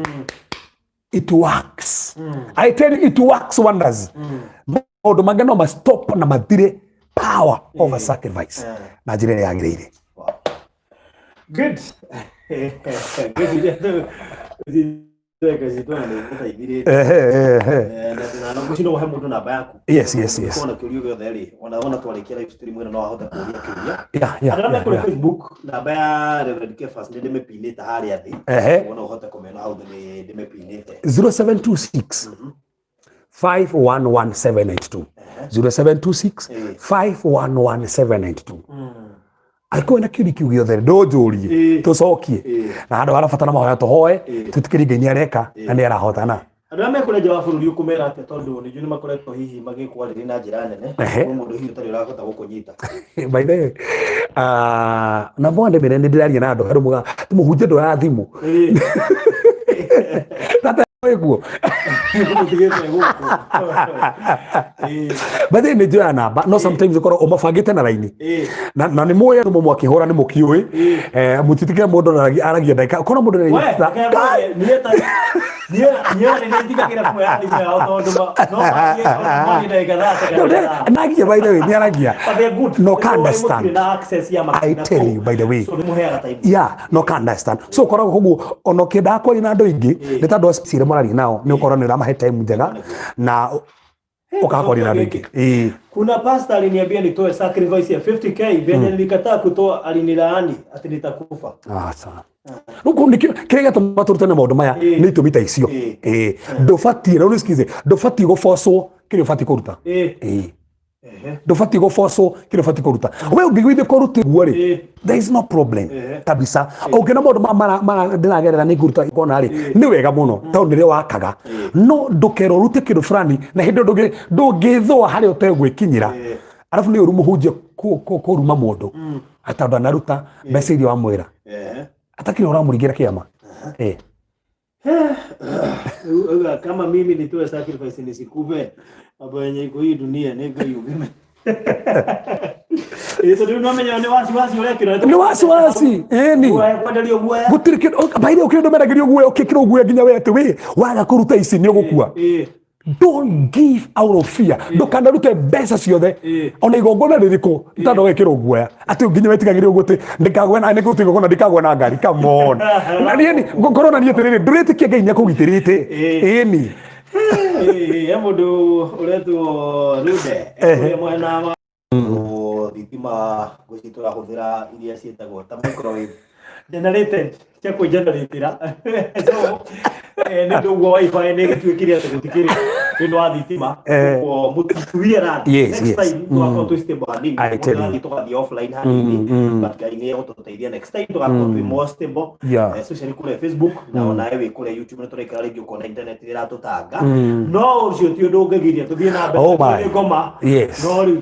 it works. I tell you, it works wonders. Maũndũ mangĩ no ma stop na mathire power of a sacrifice na njĩra ĩrĩa yagĩrĩire. Good. Good. Nĩ Ehe, ehe. Na ngwĩciria no ũhe mũndũ namba yaku. Yes. Kona kĩũria gĩothe rĩ, ona twarĩkia live stream ĩno no ahote kũũria kĩũria. Yeah. Andũ arĩa me kũrĩa Facebook, namba ya Reverend Kefas nĩ ndĩmĩpinĩte harĩa thĩ. Ũguo no ũhote kũmĩona hau thĩ, nĩ ndĩmĩpinĩte. 0726 511792, 0726 511792. Angĩkorwo na kĩũria kĩu gĩothe, ndũnjũrie, tũcokie na handũ harabatara mahoya tũhoe, twĩtĩkĩrie Ngai nĩ areka na nĩ arahotana. Andũ arĩa me kũrĩa nja wa bũrũri ũkũmera atĩa, tondũ nĩ njũĩ nĩ makoretwo hihi magĩkwarĩria na njĩra nene? Kwĩ mũndũ hihi ũtarĩ ũrahota gũkũnyita? By the way, namba one, ndĩmĩre nĩ ndĩraria na andũ harĩ mũga mũhunjia ndoya thimũ tata ĩguo. Mũtigĩte gũkũ. By the way, nĩ njoya namba, no sometimes ũkorwo ũmabangĩte na raini na nĩ mũĩ andũ mwakĩhũra nĩ mũkiũĩ, mũtitikĩre mũndũ aragia ndagĩka korwo mũndũ We, nĩ niĩ niĩ nĩ nĩnjigagĩra kuoya thimũ yao tondũ no marie ndagĩka 30 kana ithaa. Nagia, by the way, nĩ aragia. But they're good. No, Nĩ can mũtirĩ understand. na access ya I makinya tell kũu. you, by the way. So nĩ mũheaga time. Yeah, no can understand. So ũkoragwo koguo ona ũkĩendaga kwaria na andũ aingĩ, nĩ tondũ wa space ĩrĩa mũraria nao, nĩ ũkorwo nĩ ũramahe time njega na ũkaga kwaria na andũ aingĩ. Kuna pastor aliniambia nitoe sacrifice ya 50K, venye nilikataa kutoa alinilaani ati nitakufa. Ah, sawa. Rĩu kũu nĩkĩo kĩrĩa gĩatũma tũrutane maũndũ maya nĩ itũmi ta icio. Ndũbatiĩ, rĩu nĩsikize, ndũbatiĩ gũbocwo kĩrĩa ũbatiĩ kũruta. Ndũbatiĩ gũbocwo kĩrĩa ũbatiĩ kũruta. We ũngĩgũithĩka ũrute guo rĩ, there is no problem kabisa. Ũngĩona maũndũ maya ndĩragerera nĩ ngũruta igongona rĩ, nĩ wega mũno tondũ nĩrĩo wakaga, no ndũkerwo ũrute kĩndũ fulani na hĩndĩ ĩyo ndũngĩthũa harĩa ũtegwĩkinyĩra. Arabu nĩ ũru mũhunjia kũruma mũndũ atĩ andũ anaruta mbeca iria wamwĩra atakĩrĩ ũramũringĩra kĩama. Rĩu, kama mimi nitoe sacrifice nisikufe, mambo yenye iko hii dunia nĩ Ngai ũgime. Ĩ, tondũ rĩu no menya nĩ wasiwasi ũrekĩra. Nĩ wasiwasi, ĩni. Guoya, kwenderio guoya. Gũtirĩ kĩndũ baire ũkĩrĩ ndũmenagĩrio guoya, ũkĩkĩrwo guoya nginya we atĩ we waga kũruta ici nĩ ũgũkua. Don't give out of fear. Ndũkanarute mbeca ciothe ona igongona rĩrĩkũ tondũ wekĩrwo guoya atĩ nginya wetigagĩrĩra ũguo atĩ ndĩkagwe na nĩngũruta igongona ndĩkagwe na ngari. Come on, na niĩ ngorwo na niĩ atĩrĩrĩ, ndũrĩtĩkia Ngai nĩakũgitĩrĩte, ĩni. He mũndũ ũretwo Rude ũrĩa mwena wa thitima ngwĩciria tũrahũthĩra iria ciĩtagwo ta microwave generated cia kwĩgeneratĩra, so nĩ ũndũ ũguo WiFi nĩ ĩgĩtuĩkire atĩ gũtikĩrĩ thĩna wa thitima. Ũguo mũtituie radhi. Next time tũgakorwo twĩ stable hanini. I tell you. Tũgathiĩ tũgathiĩ offline hanini, but Ngai nĩ egũtũteithia, next time tũgakorwo twĩ more stable. Especially kũrĩa Facebook na onawe wĩ kũrĩa YouTube nĩ tũraikara rĩngĩ ũkona internet nĩ ĩratũtanga, no ũcio ti ũndũ ũngĩgiria tũthiĩ na mbere. Oh my. Tũthiĩ ngoma. No rĩu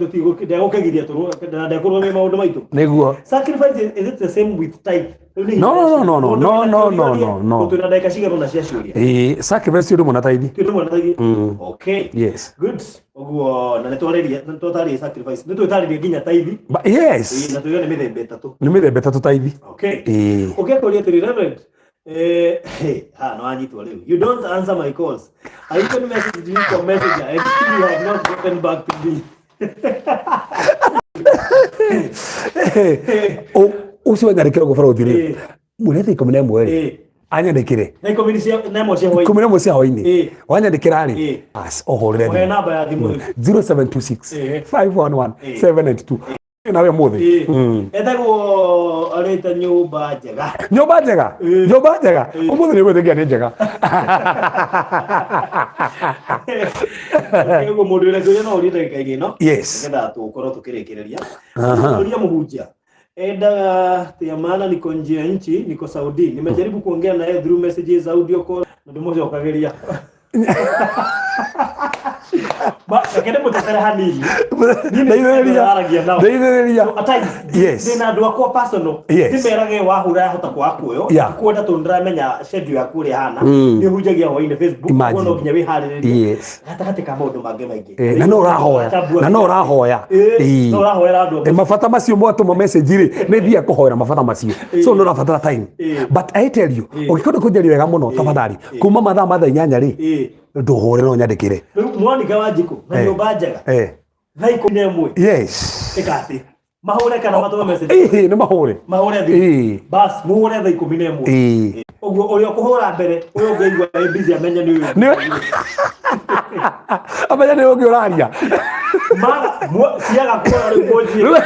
ndegũkĩgiria na ndekũrũgamia maũndũ maitũ. Nĩguo. Sacrifice, is it the same with tithe? Rĩu nĩ No, Mũndũ wĩna no, kĩũria no, athiĩ, no. twĩna ndagĩka cigana ũna cia ciũria. Ĩĩ, sacrifice ti ũndũ ũmwe na tithe. Ti ũndũ ũmwe na tithe? Okay. Yes. Good. Ũguo na nĩtwarĩria, nĩtwatarĩria sacrifice, nĩtwĩtarĩria nginya tithe. Yes. Na tuiga nĩ mĩthemba ĩtatũ. Nĩ mĩthemba ĩtatũ tithe. Okay. Ũngĩakũria atĩrĩ, "Reverend, hey, ha, no anyitwo rĩu. You don't answer my calls. I even messaged you for Messenger and still you have not gotten back to me." Ũcio wanyarĩkĩra ũguo barũthi rĩ, mwĩre thaa 11 rĩ. Anyandĩkĩre. Thaa ikũmi na ĩmwe cia hwaĩ. 11 cia hwainĩ. Wanyandĩkĩra rĩ, as ũhũrĩre Ũhe thimũ. namba ya thimũ rĩu. 0726 511 792. Nawe ũmũthĩ. Etagwo arĩte nyũmba njega. Nyũmba njega. Nyũmba njega. Ũmũthĩ nĩ gwĩtĩkia nĩ njega. Ũguo mũndũ wĩna kĩũria no ũrie ndagĩka-inĩ ĩno. Nĩgetha tũkorwo tũkĩrĩkĩrĩria. Ũria mũhunjia. Enda tia maana niko nje ya nchi, niko Saudi. Nimejaribu kuongea naye through messages, audio call, na ndimũcokagĩria. Ba, reke ndĩmũtetere hanini. Niĩ nĩ Ndeithĩrĩria. ndĩraragia nao. Ndeithĩrĩria. So, at times, ndĩna andũ akwa personal. Ndĩmerage wahũra yahota kwaga kuoywo. Kuona tondũ ndĩramenya schedule yaku ũrĩa ĩhana. Nĩ ũhunjagia hwainĩ Facebook, Imagine. ũguo no nginya wĩharĩrĩrie. Gatagatĩ ka maũndũ mangĩ maingĩ. Na no ũrahoya, na no ũrahoya. No ũrahoera andũ. Mabata macio mwatũma message rĩ, nĩ thiaga kũhoera mabata macio, so nĩ ũrabatara time. But I tell you, ũngĩkorwo kũnjaria wega mũno, tafadhali, kuma mathaa ma thaa 8 rĩ, ndũhũre, no nyandĩkĩre. Rĩu Monica Wanjikũ na nyũmba njega thaa 11. Ĩka atĩ mahũre kana matũme message? Ĩhĩ, nĩ mahũre. Mahũre thimũ. Bas, mũhũre thaa 11. Ũguo ũrĩa ũkũhũra mbere, ũyũ ũngĩ aigua ĩ busy amenye nĩ ũyũ. Nĩ amenya nĩ ũngĩ ũraria. Ciaga kuoya rĩu mũnjie. Rĩu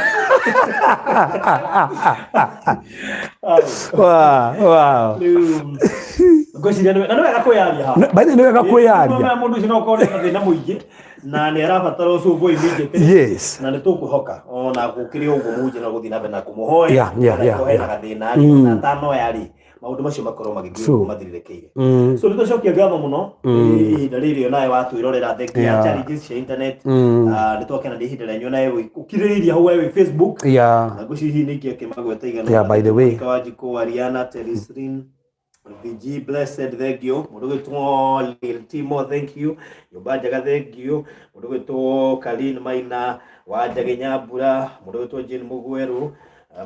ngwĩciria na nĩ wega kwĩyaria haha. By the way, nĩ wega kwĩyaria. Nĩ mũndũ ũcio no ũkorwo na thĩna mũingĩ na nĩ arabatara ũcũbũ immediately. Na nĩ tũkwĩhoka ona gũkĩrĩ ũguo mũhunjia no gũthiĩ na mbere na kũmũhoya. Ona hena gathĩna rĩ, na atanoya rĩ, maũndũ macio makorwo magĩthiĩ ũguo mathirĩrĩkĩire. So nĩ tũcokia ngatho mũno ihinda rĩrĩ onawe watwĩrorera, thengia ya challenges cia internet. Nĩ twakena nĩ ihinda rĩanyu onawe ũkirĩrĩirie hau we wĩ Facebook. Na ngwĩciria hihi nĩ ingĩ akĩmagweta igana. Yeah, by the way. Monica Wanjikũ, Ariana Terisrin, VG Blessed, thank you. Mũndũ gwĩtwo Lil Timo, thank you. Nyũmba njega, thank you. Mũndũ gwĩtwo Kalin Maina, Wanjagi Nyambura, mũndũ gwĩtwo Jane Mũgweru,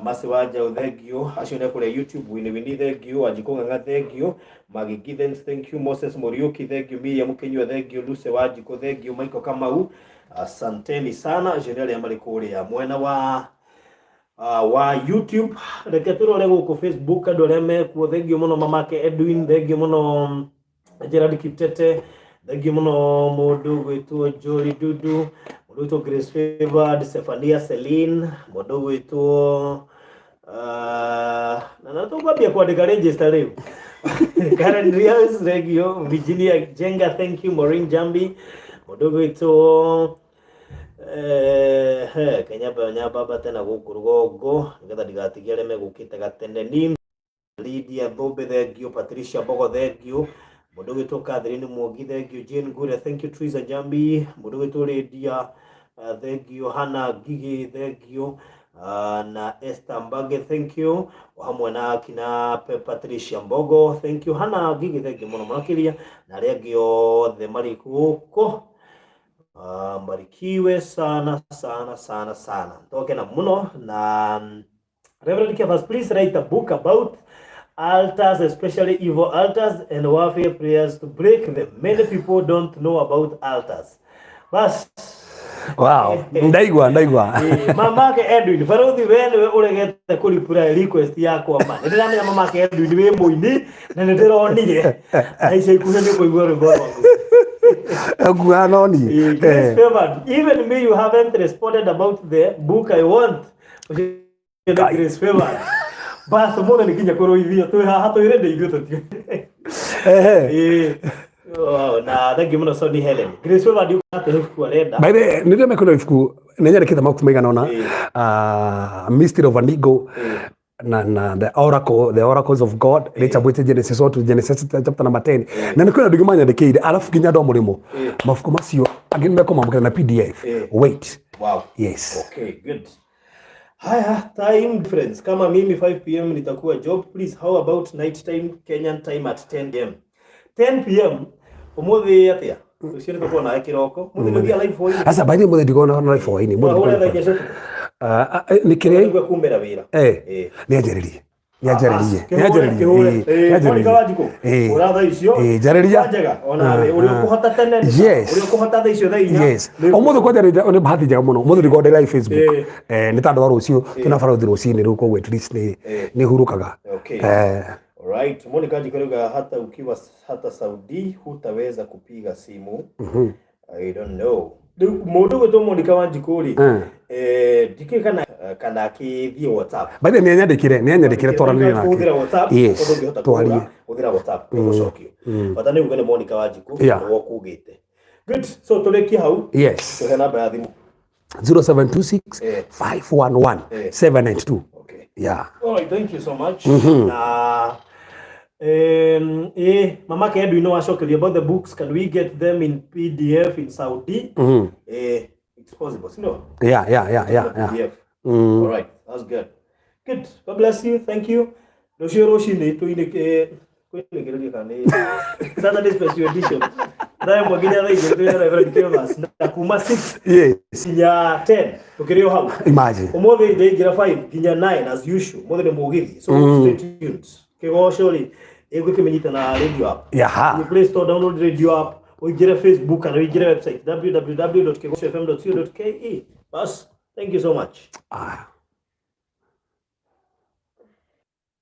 Masi Wanjaũ, thank you. Acio nĩ kũrĩa YouTube, Winnie Winnie, thank you. Wanjikũ Ng'ang'a, thank you. Maggie Githens, thank you. Moses Muriuki, thank you. Miriam Kinyua, thank you. Lucy Wanjikũ, thank you. Michael Kamau, asanteni sana. Acio nĩ arĩa marĩ kũrĩa mwena wa YouTube. Reke tũrore gũkũ Facebook andũ arĩa mekuo. Thank you mũno mamake Edwin, thank you mũno Gerard Kiptete, thank you mũno mũndũ gwĩtwo Jory Dudu, mũndũ gwĩtwo Grace Favored, Stefania Celine, mũndũ gwĩtwo na tũkwambia kwandĩka register rĩu. Karen Rios, thank you. Virginia Jenga, thank you. Maureen Jambi, mũndũ gwĩtwo Kenya nyambamba tena gũkũ rũgongo nĩgetha ndigatigie arĩa megũkĩte gatene. Ni Lydia Thũmbĩ, thank you. Patricia Mbogo, thank you. Mũndũ gwĩtwo Catherine Mwogi, thank you. Jane Ngure, thank you. Teresa Jambi, mũndũ gwĩtwo Lydia, thank you. Hannah Ngigi, thank you. Na Esther Mbage, thank you. O hamwe na kina Patricia Mbogo, thank you. Hannah Ngigi, thank you mũno makĩria, na arĩa angĩ othe marĩ gũkũ. Mbarikiwe sana sana sana sana. Twakena mũno na Reverend Kefas, please write a book about altars, especially evil altars and warfare prayers to break them. Many people don't know about altars. Bas. Wow, ndaigua ndaigua. Mamake Edwin, barothi we nĩwe ũregete kũripũra request yakwa ma. Nĩ ndĩramenya mamake Edwin wĩ mũini na nĩ ndĩronire. Na ica ikuhĩ nĩ ũkũigua rwĩmbo rwaku. Nguga no niĩ. Grace Favored, even me you haven't responded about the book I want. Ũcio nĩ Grace Favored. Bas, ũmũthĩ nĩ nginya kũrũithio twĩ haha twĩ ready ithuĩ tũti. Oh, na thank you mũno Sonny Helen. Grace Favored atĩ ibuku arenda. By the way, nĩ ndĩramenya ibuku nĩ nyandĩkĩte mabuku maigana ũna. Mystery of an Eagle na the oracle, the oracles of God, rĩcabwĩte Genesis 1 to Genesis chapter number 10, na nĩ kwĩna andũ aingĩ manyandĩkĩire, arabu nginya andũ a mũrĩmo mabuku macio angĩ nĩ mekũmamũkĩra na PDF. Wait. Wow. Yes. Okay, good. Haya, time difference. Kama mimi 5 p.m. nitakuwa job, please how about night time Kenyan time at 10 p.m.? 10 p.m. Umuthi atia? Ucio nĩ tũkorwo nawe kĩroko. Mũthĩ nĩ live hwainĩ. Asa, by the way, mũthĩ ndigona na live hwainĩ. Mũthĩ Wahũra ndikona. thaa inya cia ũtukũ. Nĩ kĩrĩa Nĩguo kumĩra wĩra. Nĩ anjĩrĩrie, nĩ anjarĩrie, nĩ anjarĩrie, nĩ Monica anjarĩrie. Wanjikũ ũra thaa icio. Njarĩria. Njega ona ũrĩa ũkũhota tene ũrĩa ũkũhota thaa icio thaa 4. Ũmũthĩ kwanja nĩ bahati njega mũno, ũmũthĩ ndikoragwo ndĩ live Facebook. Nĩ tondũ wa rũciũ twĩna barothi rũcinĩ rĩu, koguo at least nĩ hurũkaga. Alright, Monica Njikoriga, hata ukiwa hata Saudi hutaweza kupiga simu. I don't know. Rĩu mũndũ gwĩtwo Monica Wanjikũ rĩ, ndikĩũĩ kana kana akĩthiĩ WhatsApp. By the way, nĩanyandĩkĩre twaranĩrie nake. Kũhũthĩra WhatsApp, Yes, ũndũ ũngĩhota twarie. kũhũra, hũthĩra WhatsApp nĩũgũcokio. Bata nĩ uge nĩ Monica Wanjikũ, nĩguo ũkugĩte. Good, so tũrĩkie hau. Tũhe namba ya thimũ. 0726 511 792. Okay. Yeah. All right, thank you so much. Na Mama Kedu ino wacokeria about the books, can we get them in PDF in Saudi? It's possible, no? Yeah. PDF. All right, that's good. Good. God bless you. Thank you. Rũciũ rũcinĩ tũinĩke kwĩnĩkĩrĩria kana nĩ Saturday special edition. Thaa ĩmwe nginya thaa igĩrĩ twĩna Reverend Cleophas na kuma 6 nginya 10 tũkĩrĩ o hau. Imagine. Ũmũthĩ ndaingĩra 5 nginya 9 as usual. Ũmũthĩ nĩ mũgithi. So stay tuned. Kĩgoco rĩ ĩgũkĩmenyita na radio app. Ni Play Store download radio app, ũingĩre Facebook kana ũingĩre website www.kigocofm.co.ke. Bas, thank you so much. Ah.